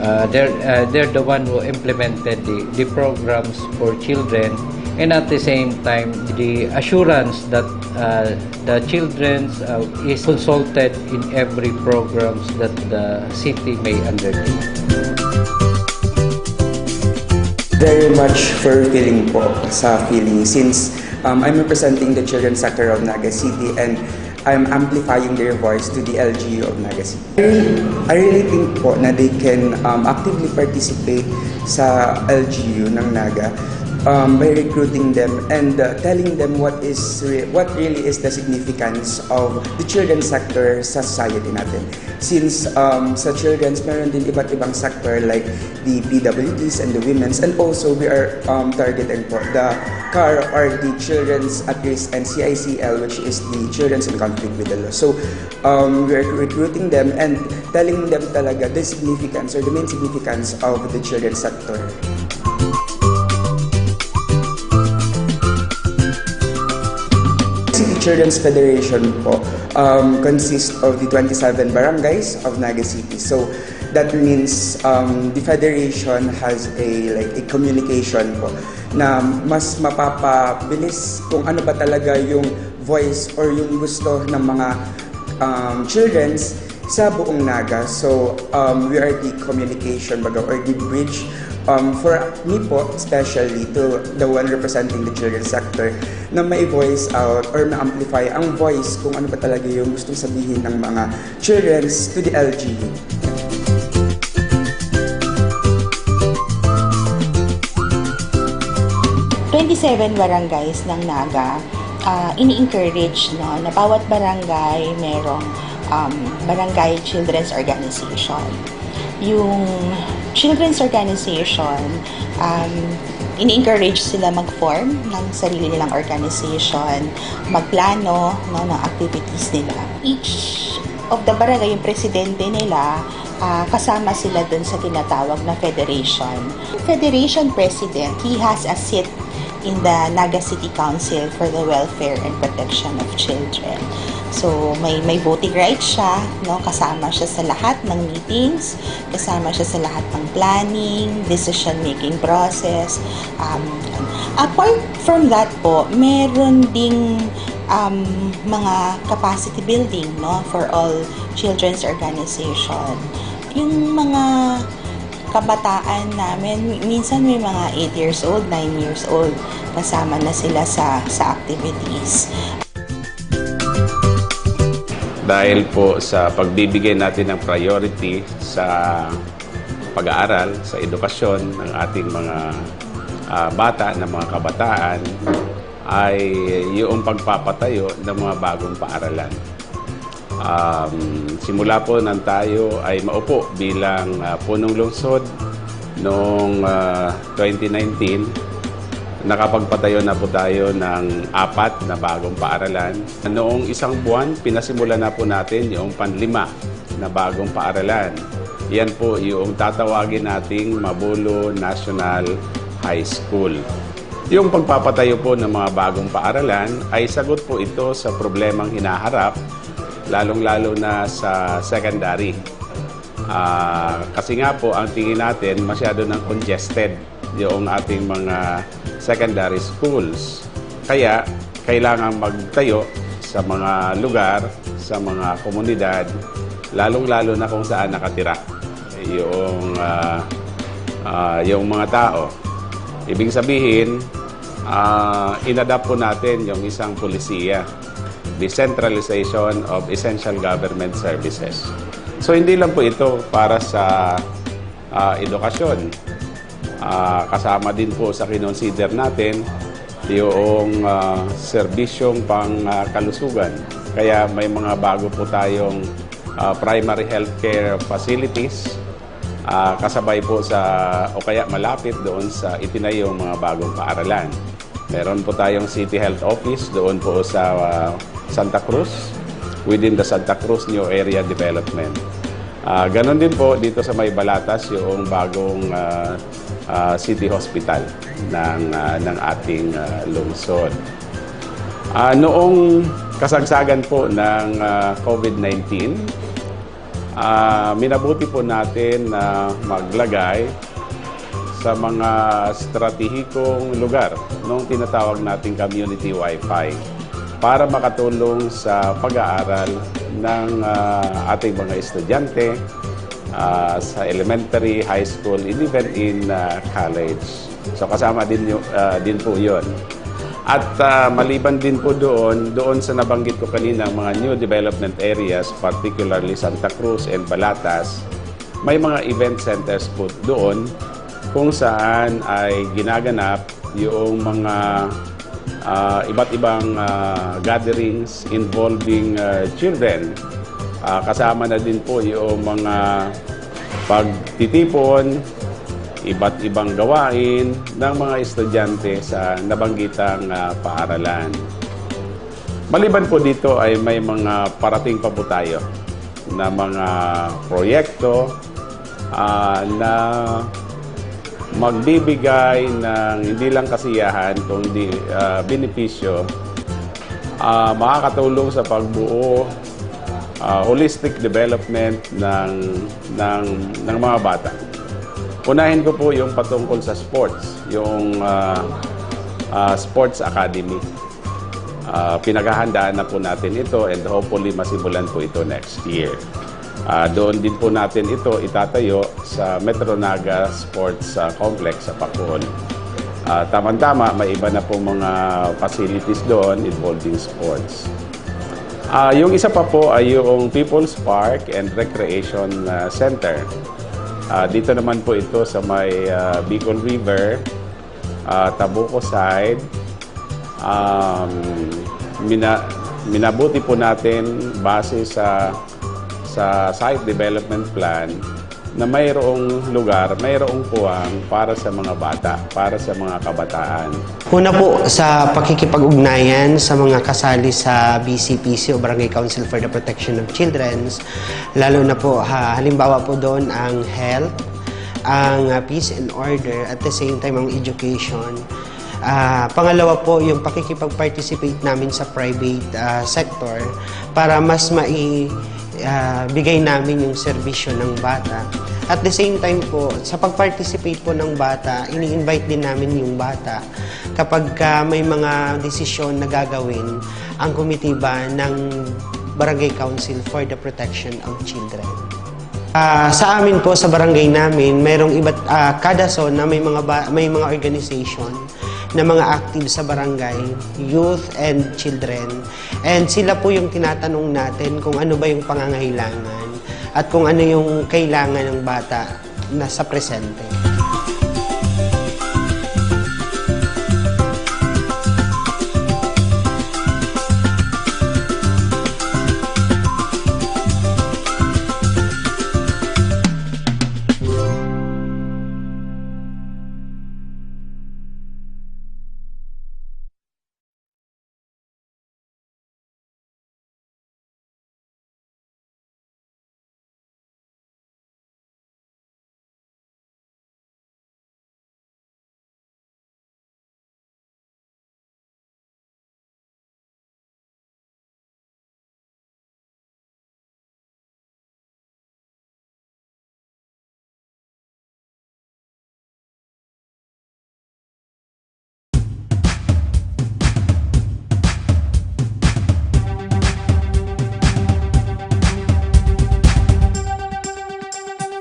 uh, they're uh, they're the one who implemented the, the programs for children, and at the same time, the assurance that uh, the children uh, is consulted in every programs that the city may undertake. Very much fulfilling po sa feeling since um, I'm representing the children's sector of Naga City and I'm amplifying their voice to the L G U of Naga City. I really, I really think po na they can um, actively participate sa L G U ng Naga um, by recruiting them and uh, telling them what is re- what really is the significance of the children's sector sa society natin. Since um, sa children's, meron din iba't ibang sector like the P W Ds and the women's, and also we are um, targeting po the CAR or the Children's at Risk and C I C L, which is the Children's in Conflict with the Law. So um, we are recruiting them and telling them talaga the significance or the main significance of the children's sector. City Children's Federation po um, consists of the twenty-seven barangays of Naga City. So that means um, the federation has a like a communication po na mas mapapabilis kung ano ba talaga yung voice or yung gusto ng mga um, children's sa buong Naga. So, um, we are the communication baga or the bridge um, for me po, especially to the one representing the children's sector, na may voice out or ma-amplify ang voice kung ano ba talaga yung gustong sabihin ng mga children's to the L G U. Twenty-seven barangays ng Naga, ah, ini-encourage, no, na bawat barangay merong um, barangay children's organization. Yung children's organization, um, ini-encourage sila mag-form ng sarili nilang organization, magplano, no, ng activities nila. Each of the barangay, yung presidente nila, ah, kasama sila dun sa tinatawag na federation. Federation president, he has a seat in the Naga City Council for the Welfare and Protection of Children. So, may, may voting rights siya, no? Kasama siya sa lahat ng meetings, kasama siya sa lahat ng planning, decision-making process. Um, apart from that po, meron ding um, mga capacity building, no, for all children's organization. Yung mga kabataan namin, minsan may mga eight years old, nine years old, kasama na sila sa, sa activities. Dahil po sa pagbibigay natin ng priority sa pag-aaral, sa edukasyon ng ating mga uh, bata, ng mga kabataan, ay yung pagpapatayo ng mga bagong paaralan. Um, simula po nang tayo ay maupo bilang uh, punong lungsod noong uh, twenty nineteen, nakapagpatayo na po tayo ng apat na bagong paaralan. Noong isang buwan, pinasimulan na po natin yung panlima na bagong paaralan. Yan po yung tatawagin nating Mabulo National High School. Yung pagpapatayo po ng mga bagong paaralan ay sagot po ito sa problemang hinaharap, lalong-lalo na sa secondary. Uh, kasi nga po, ang tingin natin, masyado nang congested yung ating mga secondary schools. Kaya, kailangan magtayo sa mga lugar, sa mga komunidad, lalong-lalo na kung saan nakatira yung, uh, uh, yung mga tao. Ibig sabihin, uh, inadapt po natin yung isang polisiya, decentralization of essential government services. So hindi lang po ito para sa uh, edukasyon. Uh, kasama din po sa kinonsider natin yung uh, serbisyong pang uh, kalusugan. Kaya may mga bago po tayong ah, primary healthcare facilities, ah, kasabay po sa, o kaya malapit doon sa itinayong mga bagong paaralan. Meron po tayong City Health Office doon po sa, ah, Santa Cruz, within the Santa Cruz New Area Development. Ah, ganun din po dito sa may Balatas, yung bagong, ah, ah, City Hospital ng, ah, ng ating, ah, lungsod. Ah, noong kasagsagan po ng, ah, COVID nineteen, ah, minabuti po natin na maglagay sa mga estratehikong lugar nung tinatawag nating community Wi-Fi para makatulong sa pag-aaral ng, ah, ating mga estudyante, ah, sa elementary, high school, and even in, ah, college. So, kasama din, yu- ah, din po yun. At, ah, maliban din po doon, doon sa nabanggit ko kanina, mga new development areas, particularly Santa Cruz and Balatas, may mga event centers po doon kung saan ay ginaganap yung mga, ah, iba't ibang, ah, gatherings involving, ah, children. Ah, kasama na din po yung mga pagtitipon, iba't ibang gawain ng mga estudyante sa nabanggitang, ah, paaralan. Maliban po dito ay may mga parating pa po tayo na mga proyekto, ah, na magbibigay ng hindi lang kasiyahan kundi, ah, benepisyo, ah, makakatulong sa pagbuo, ah, holistic development ng, ng, ng mga bata. Unahin ko po yung patungkol sa sports, yung, ah, ah, sports academy. Ah, pinaghahandaan na po natin ito and hopefully masimulan po ito next year. Ah, doon din po natin ito itatayo sa Metro Naga Sports, ah, Complex sa Pacol. Ah, tama-tama, may iba na pong mga facilities doon involving sports. Ah, yung isa pa po ay yung People's Park and Recreation, ah, Center. Ah, dito naman po ito sa may, ah, Bicol River, ah, Tabuco side. Um, mina- minabuti po natin base sa sa site development plan na mayroong lugar, mayroong puwang para sa mga bata, para sa mga kabataan. Una po, sa pakikipag-ugnayan sa mga kasali sa B C P C o Barangay Council for the Protection of Children's, lalo na po, ha, halimbawa po doon ang health, ang, ah, peace and order, at the same time ang education. Ah, pangalawa po, yung pakikipag-participate namin sa private, ah, sector para mas mai-, ah, bigay namin yung serbisyo ng bata. At the same time po, sa pag-participate po ng bata, ini-invite din namin yung bata kapag ka may mga desisyon na gagawin ang komitiba ng Barangay Council for the Protection of Children. Ah, sa amin po, sa barangay namin, mayroong iba't, ah, kada zone na may mga ba- may mga organization na mga active sa barangay, youth and children. And sila po yung tinatanong natin kung ano ba yung pangangailangan at kung ano yung kailangan ng bata na sa presente.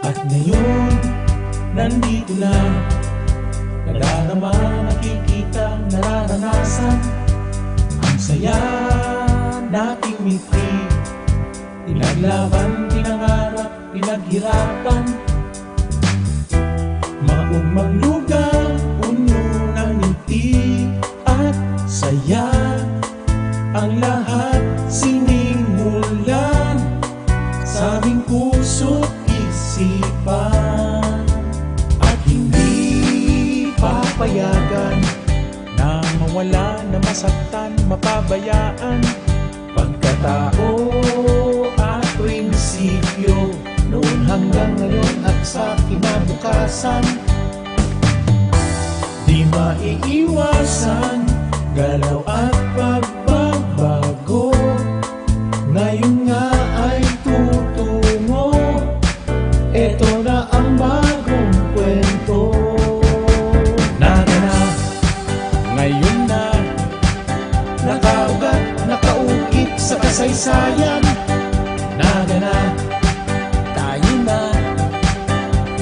At ngayon, nandito na. Nadarama, nakikita, nararanasan. Ang saya nating minti. Pinaglaban, pinangarap, pinaghirapan. Maong maglugaw, puno ng ngiti at saya. Ang lahat sinimulan sa bayaan, pagkatao at prinsipyo, noon hanggang ngayon at sa kinabukasan. Di maiiwasan, galaw at pagbabago, ngayon nga ay tutungo. Eto na ang bagong kwento. Nagana, ngayon na, nakaugat, nakaukit sa kasaysayan. Nagana, tayo na,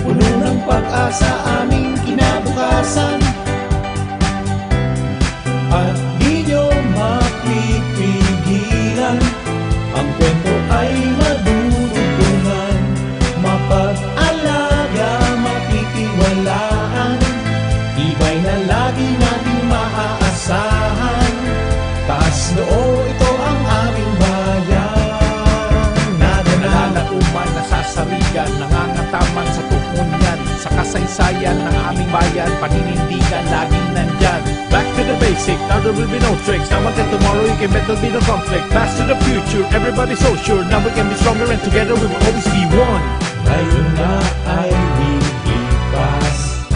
puno ng pag-asa aming kinabukasan. At di nyo mapipigilan, ang kwento ay madudugtungan, mapag-alaga, matitiwalaan, tibay na lagi nating maaasahan, taas noo ito ang aming bayan. Nagana, nalalaoman, nasasarigan, nangangataman sa tuon yan, sa kasaysayan ng aming bayan, paninindigan, laging nandyan. Back to the basic, now there will be no tricks. Now until tomorrow, you can bet there'll be no conflict. Past to the future, everybody's so sure. Now we can be stronger and together we will always be one. Ngayon na ay lilipas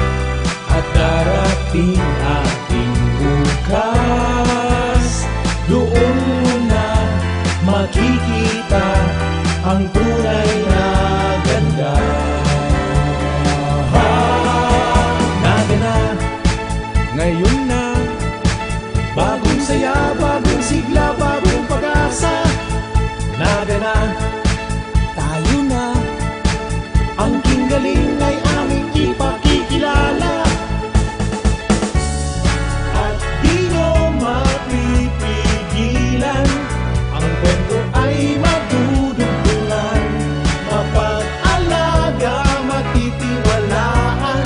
at darating ating bukas. Doon mo na makikita ang tunay na ganda. Nagana, ngayon na, bagong saya, bagong sigla, bagong pag-asa. Nagana, tayo na, ang Kinggaling ay aming ipakikilala. At di nyo mapipigilan, ang kwento ay madudugtungan, mapag-alaga, matitiwalaan,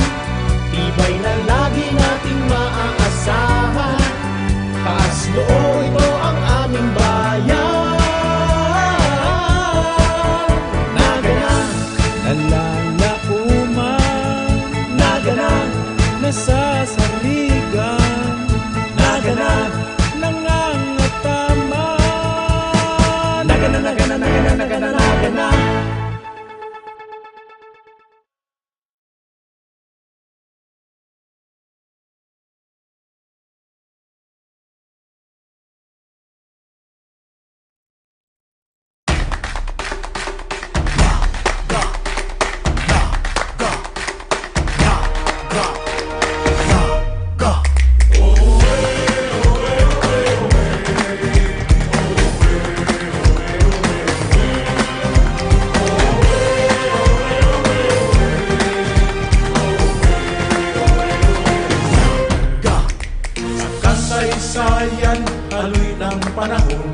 tibay na lagi nating maaasahan. Taas noo ito ang aming bayan. Nagana, nalalaoman. Nagana, nasasarigan. Nagana, nangangataman. Nagana, nagana, nagana, nagana, nagana. Sa kasaysayan, haloy ng panahon,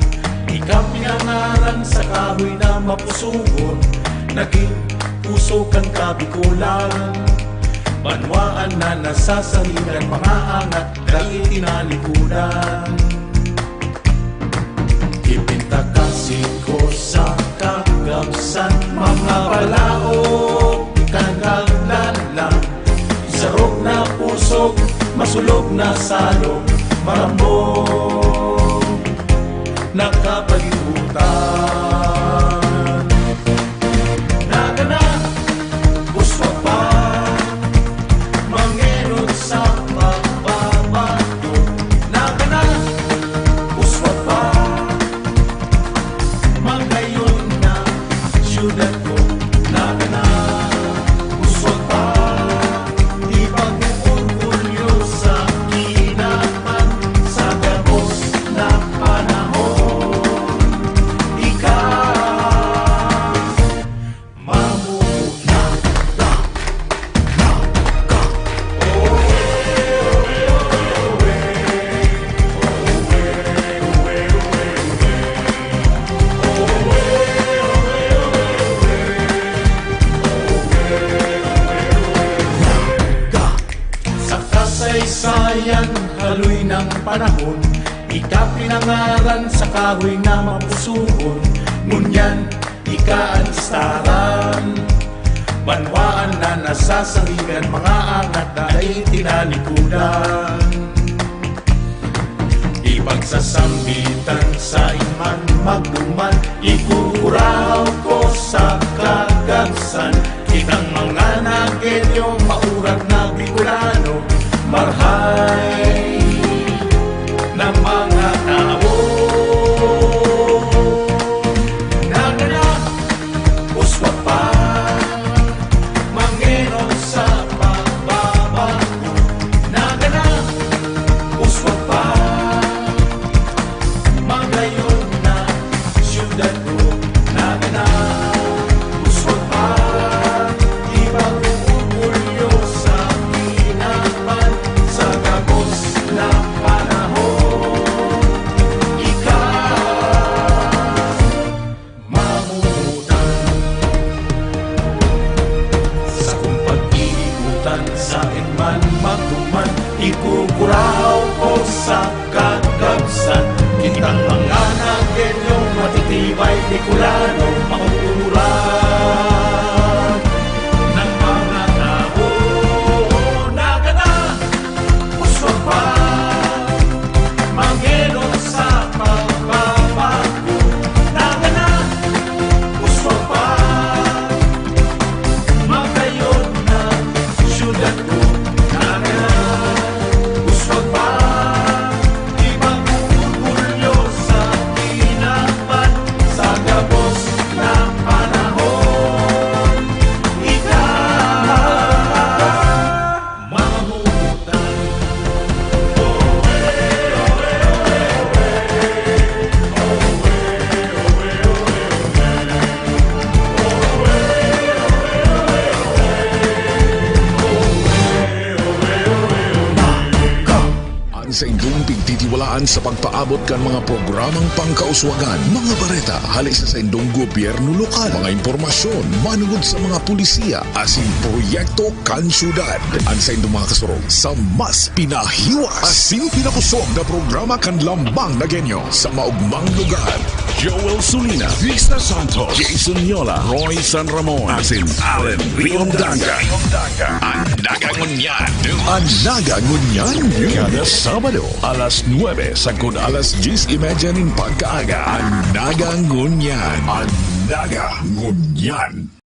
ika pinangaran sa kahoy na mapusugon. Naging pusog kan Kabikolan, banwaan na nasasarigan, mga angat dai tinalikudan. Ipinta ka singko sa kagamsan, mga palaog, ikang kaglalang, isarog na pusog, masulog na salog, marambong na kapalibutan. Nagana, uswag pa, mangenot sa pagbabago. Nagana, uswag pa, magayon na syudad ko. Nagana, uswag pa, ipag-orgulyo sa kinaban sa gabos na panahon. Ika, mamuhay na, na, na, ka. Sa kasaysayan, haloy ng panahon, ika pinangaran sa kahoy na mapusugon. Ngunyan, ika an staran. Banwaan na nasasarigan, mga angat na dai tinalikudan. Di Pagsasambitan sa iman magduman, ikukurahaw ko sa kagabsan. Kitang mga Nagueño, maurat na Bicolano, marhay na mga tao. Nagana, uswag pa, mangenon sa pagbabago. Nagana, uswag pa, magayon na syudad ko. Nagana, uswag pa, ipag-orgulyo sa kinaban sa gabos na panahon. Ika mamuhutan. Sakong pag-iiputan, saen man magduman, ikukurahaw ko sa kagabsan. Kitang mga Nagueño, matitibay, Bicolano, mauuran ng mga tao. Nagana, uswag pa, mangenon sa pagbabago. Nagana, uswag pa, magayon na syudad ko. Nagana, uswag pa, ipag-orgulyo sa kinaban sa gabos na panahon. Ika mahuhutan. An saindong pigtitiwalaan sa pagpaabot kan mga programang pangkauswagan, mga bareta hale sa saindong gobyerno lokal, mga impormasyon manungod sa mga polisiya asin proyekto kan syudad. An saindong mga kasurog sa mas pinahiwas asin pinakosog na programa kan Lambang Nagueño sa maogmang lugar. Joel Solina, Vista Santos, Jason Yola, Roy San Ramon, asin Allen Riondanga. An Naga Ngunyan. An Naga Ngunyan, kada Sabado, alas nuebe sagkod alas dyes y media nin pagkaaga. An Naga Ngunyan. An Naga Ngunyan.